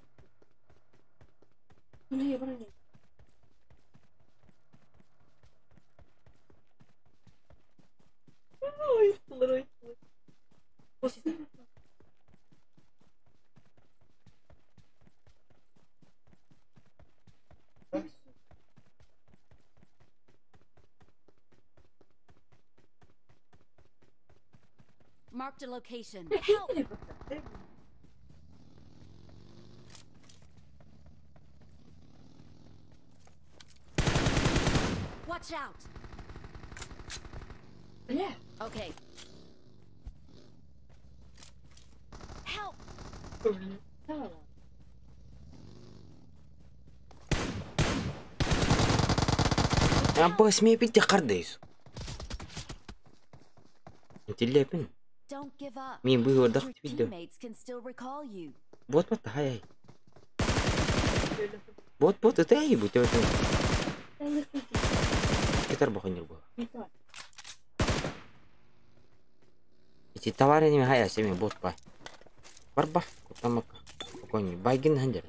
[SPEAKER 3] Marked a location. Help! Watch out!
[SPEAKER 6] Бля.
[SPEAKER 3] Okay. Help!
[SPEAKER 1] Я бос ме бит кардайс. Интеллепин.
[SPEAKER 3] Don't give up.
[SPEAKER 1] Мин бу
[SPEAKER 3] Your
[SPEAKER 1] ордах видео.
[SPEAKER 3] teammates can still recall you.
[SPEAKER 1] Бот бот хай. Бот бот это ей бут это. Китар бохонер бу. Эти товары не хая семи бот па. Бар бар кутамак. Конь байгин ханжар.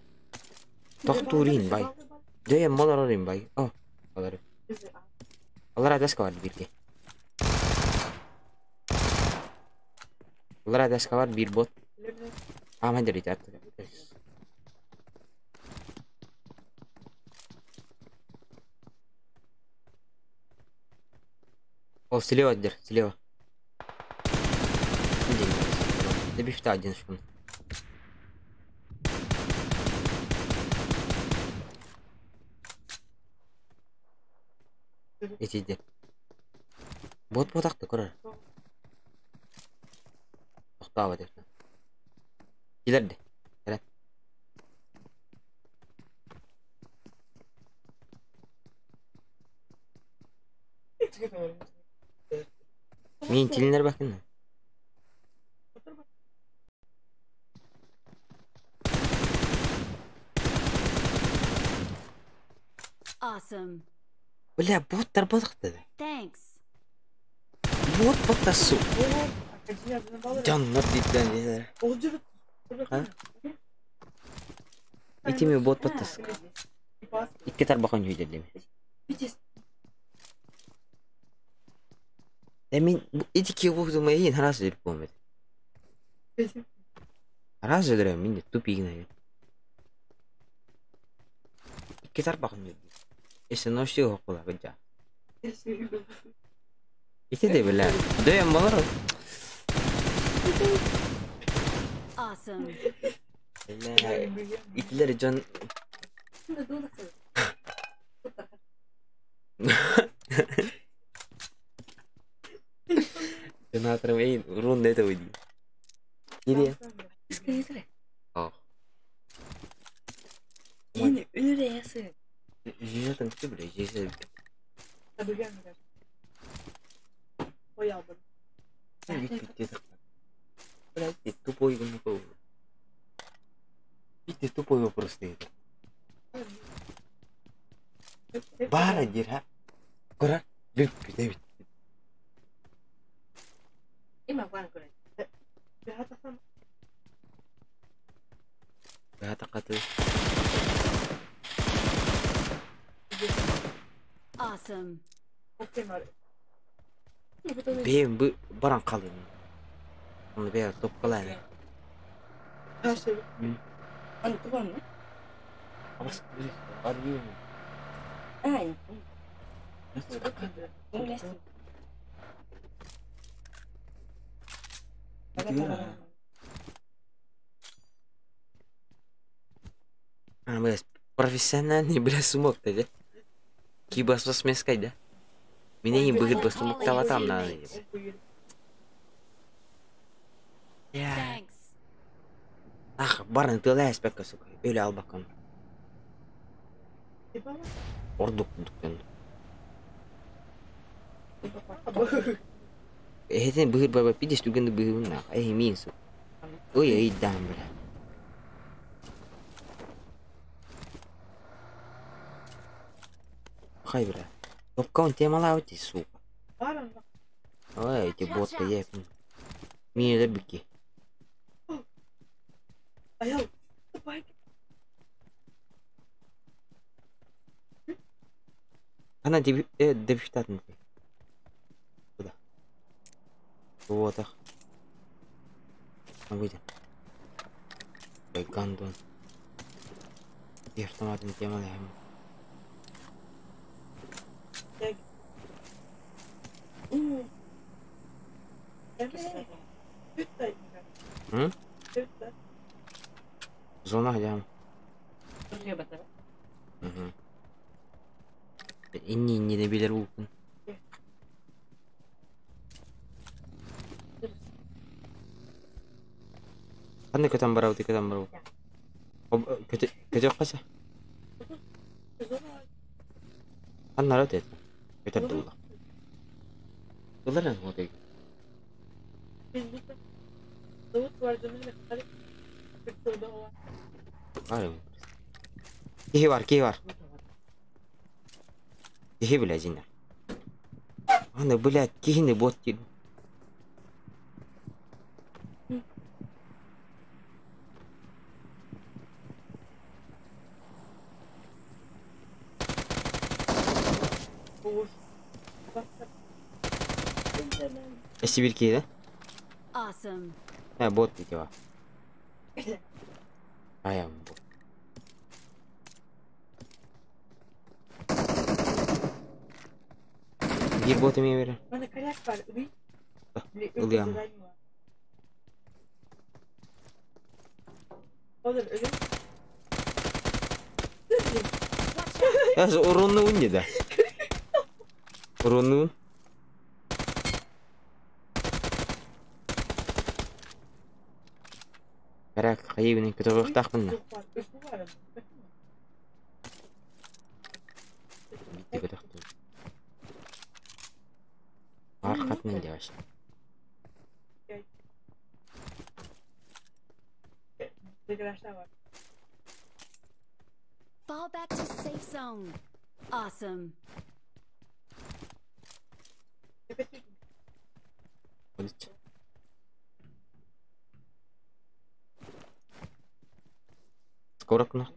[SPEAKER 1] Тохтурин бай. Дэ молорорин бай. О, алар. Алар адаска бар бирге. Алар адаска бар бир бот. А ханжар ити аттык. О, слева, дер, слева. Добив один шкун. Эти Бот бот акты көрөр. Токтаба деп. Килерди. Кэлэн. Мин тилинер бакын.
[SPEAKER 5] Awesome.
[SPEAKER 1] Бля, боттар бот акты.
[SPEAKER 5] Thanks.
[SPEAKER 1] Бот бот су. Жаннар диттен. А? Итими бот баттас. Икки тарбахан үйдердем. Мен эти бу мейин харас жүрүп болмайт. Харас жүрөм мен тупигин. Икки тарбахан үйдер. Эсе ношти хокула гыжа. Ити де бля. Дөйм болор.
[SPEAKER 5] Awesome.
[SPEAKER 1] Бля. Итилер жон Жонатырым эйин урун нете ойди. Иди. Ох. Жижатын күтү бля, жиже. Блядь, тупой гомофоб. Ты тупой вопрос стоит. Бара дира. Кора. Бүп бүт. Бата каты.
[SPEAKER 5] Awesome.
[SPEAKER 1] Бэйэм бу баран халыым. Оны бэйэ топкалаан. Абас арыйым. А, бля, профессиональный, бля, сумок тогда. Кибас смескай, да? Меня не будет басумок там надо. Я.
[SPEAKER 5] Thanks.
[SPEAKER 1] Ах, баран тылай спекка, сука. Или албакан. Ордук дуктен. Этин быһыр баба пидес түгенде быһыбын нах. Эй, мин сука. Ой, эй, дам, бля. Хай, бля. Топка он темалаути, сука. Ой, эти боты, я... Мин бики. Она дебютантный. Куда? Вот ах. Выйдем. Ой, гандон. И автоматом тема даем. М? Зона где? Угу. Инни не билер улкун. Ханны көтөн барабыт, көтөн барабыт. Көтө каса. Ханна рот это. Көтөр дулла. Дулла вот эй. Кихи бар, кихи бар. Кихи, бля, зина. Аны, блядь, кихини бот дин. Сибирки, да?
[SPEAKER 5] Awesome.
[SPEAKER 1] А, бот дела. А я бот. Где бот имею верю? Ыльям. Я же уронну не да. Уронну. Карак, хайыбын көтөҕүөхтаахпын на. Битти көтөхтүм. Аркатынан деваш.
[SPEAKER 5] Fall back to safe zone. Awesome.
[SPEAKER 1] 어딨지? Скорокно.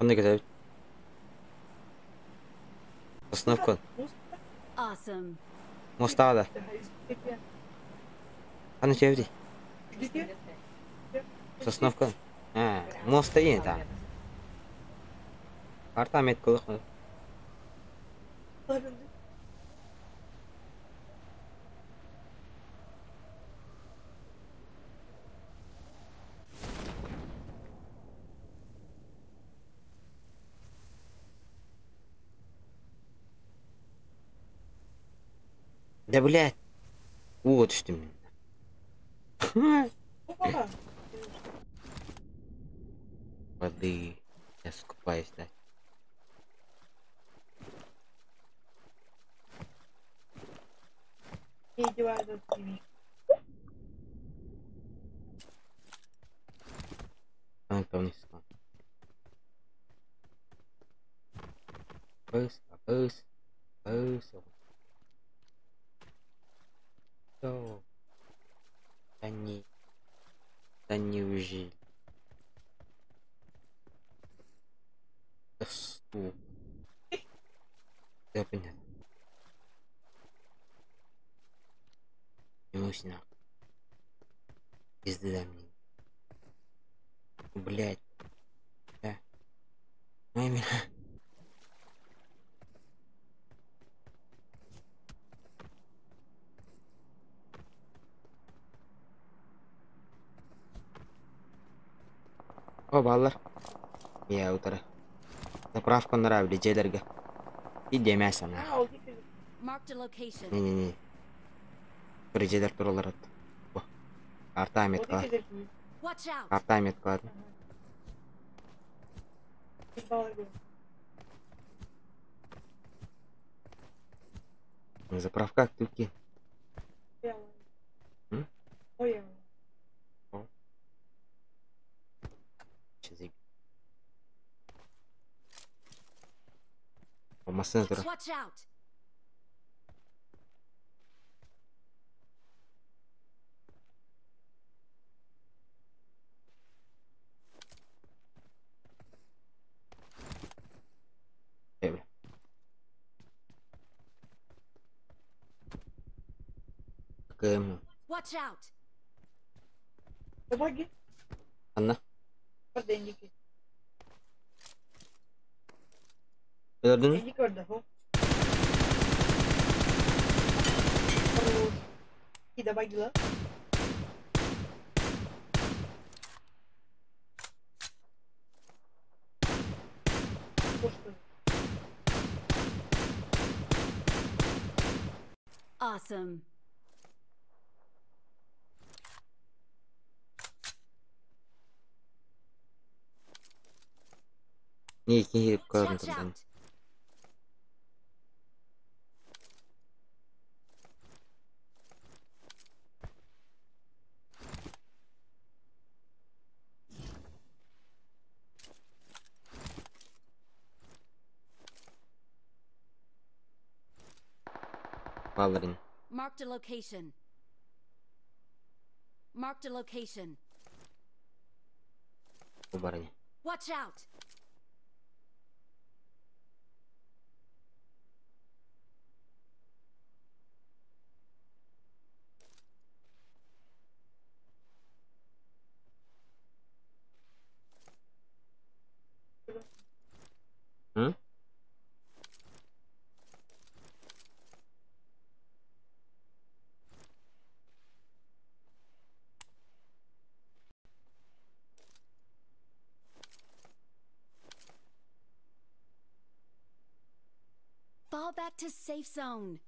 [SPEAKER 1] Онно көтөбүт. Остановка.
[SPEAKER 5] Awesome.
[SPEAKER 1] Мостаада. Аны чөбүтүй. Сосновка. А, моста иен та. Карта меткалык. Да блядь! Ууга түстүм мин.
[SPEAKER 6] Опа!
[SPEAKER 1] Воды. Я скупаюсь, да.
[SPEAKER 6] Не издеваюсь над ними.
[SPEAKER 1] Быс, быс, быс. Да. Да не. Да неужели? Да сука. Да понятно. Не нахуй. Пизды дай мне. Блять. Да. Ай, меня. О, баллар. Я утара. Заправка нравили, дьиэлэргэ. Иди мясо на.
[SPEAKER 6] А, ол диэки.
[SPEAKER 5] Marked a location.
[SPEAKER 1] Не-не-не. Бір дьиэлэр тураллар. О. Арта
[SPEAKER 6] Ол
[SPEAKER 1] метка.
[SPEAKER 6] диэки дьиэ.
[SPEAKER 5] Watch out!
[SPEAKER 1] Арта метка.
[SPEAKER 6] Балагы.
[SPEAKER 1] Заправка туки. М?
[SPEAKER 6] Ой,
[SPEAKER 1] Че заеб- О, массыына турар.
[SPEAKER 5] Watch out!
[SPEAKER 1] Э, бля. КМ.
[SPEAKER 5] Watch out!
[SPEAKER 6] Помоги.
[SPEAKER 1] Анна.
[SPEAKER 6] Борденники.
[SPEAKER 1] Өлөрдүн?
[SPEAKER 6] Энники барда. Хо. Хорош. И давай дела. Что?
[SPEAKER 5] Awesome.
[SPEAKER 1] Не, киһи көрөн
[SPEAKER 5] Watch
[SPEAKER 1] турдан.
[SPEAKER 5] out!
[SPEAKER 1] Балларын.
[SPEAKER 5] Marked a location. Marked a location.
[SPEAKER 1] Бу барыня.
[SPEAKER 5] Watch out!
[SPEAKER 1] М?
[SPEAKER 5] Fall back to safe zone.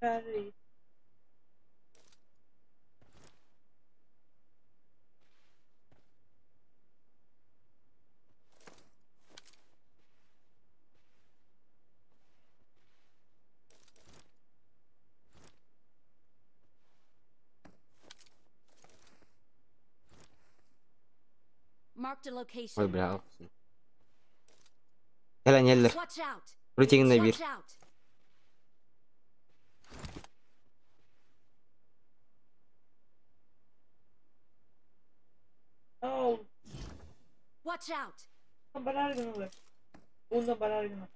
[SPEAKER 6] Гарри.
[SPEAKER 5] Marked a
[SPEAKER 1] Ой,
[SPEAKER 5] location.
[SPEAKER 1] бля. алсын. Кэлэн иһэллэр.
[SPEAKER 5] Watch out!
[SPEAKER 1] Рутигинна биир.
[SPEAKER 5] Watch out!
[SPEAKER 6] Ау.
[SPEAKER 5] Watch out!
[SPEAKER 6] Бараргыналар. Уна бараргына.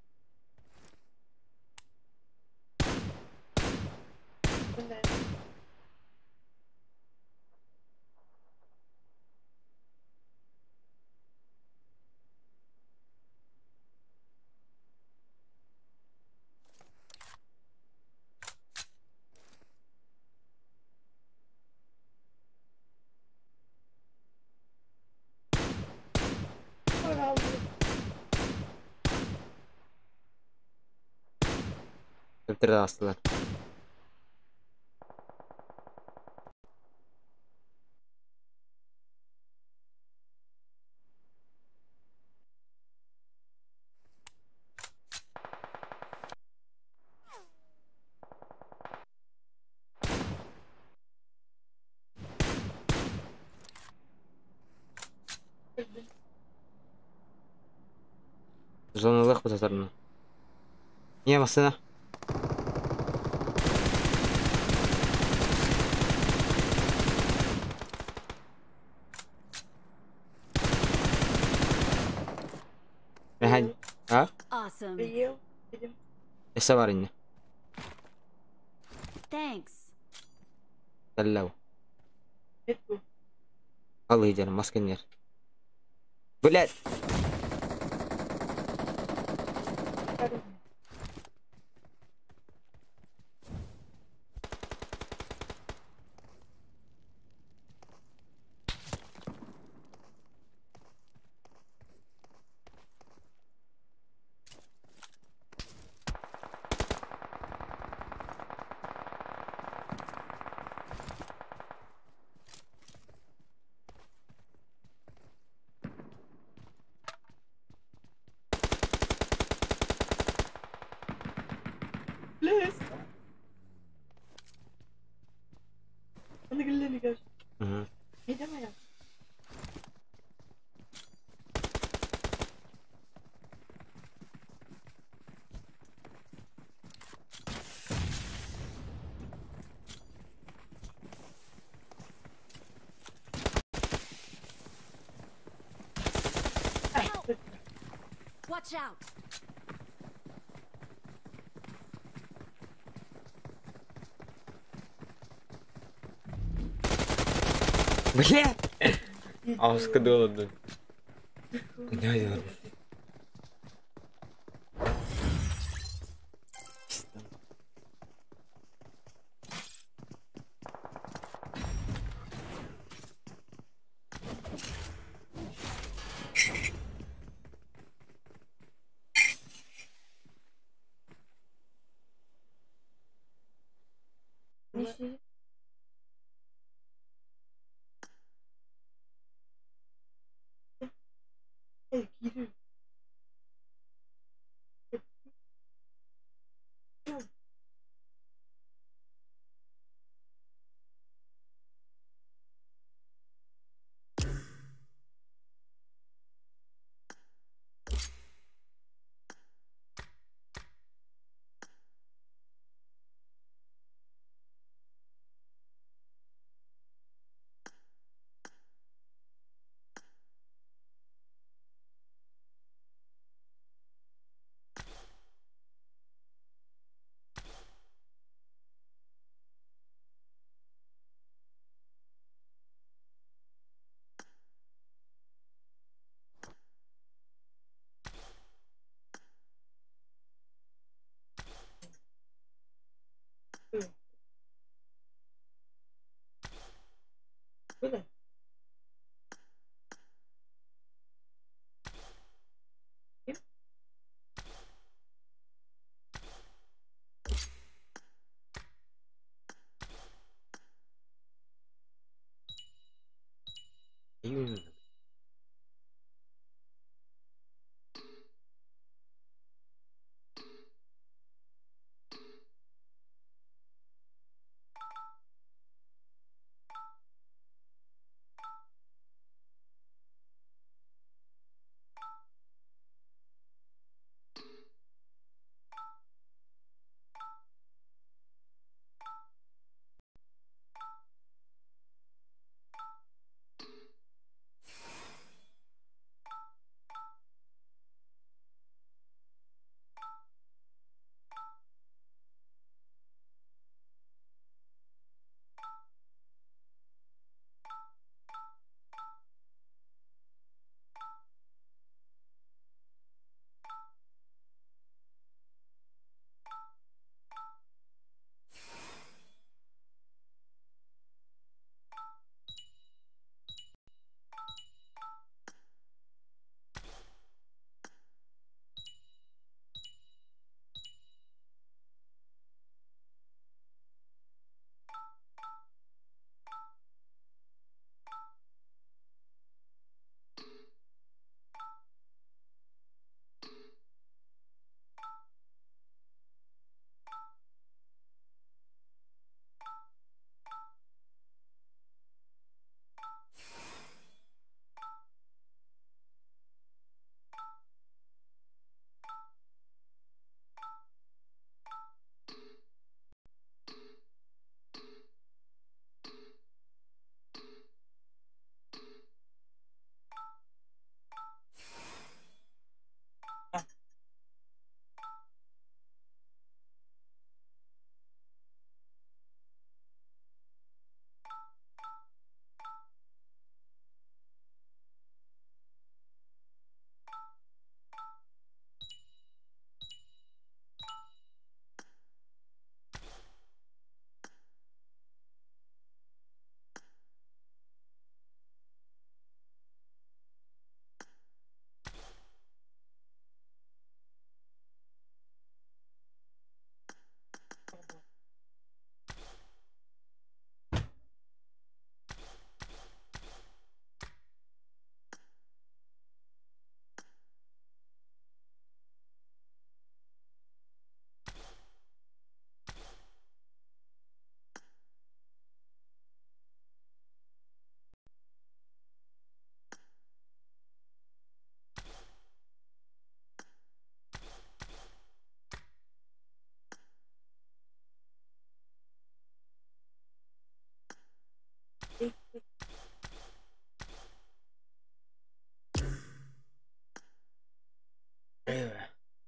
[SPEAKER 6] Күнде.
[SPEAKER 1] Төттөрү таҕыстылар. Зоналыах бутатарына. Ийэ массыына. А?
[SPEAKER 5] Awesome.
[SPEAKER 1] Өссө бар инне.
[SPEAKER 5] Thanks.
[SPEAKER 1] Тэллэу. Алый дьэр, мас кэннигэр. Блядь! Мгм.
[SPEAKER 5] Help! Watch out!
[SPEAKER 1] Бля! Ауска доллардан. Не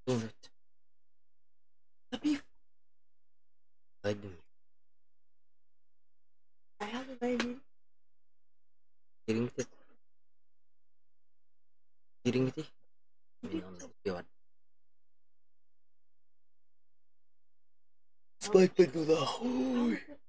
[SPEAKER 1] Думать.
[SPEAKER 6] Забив.
[SPEAKER 1] Ладно. Kiring Kiring Спать пойду нахуй.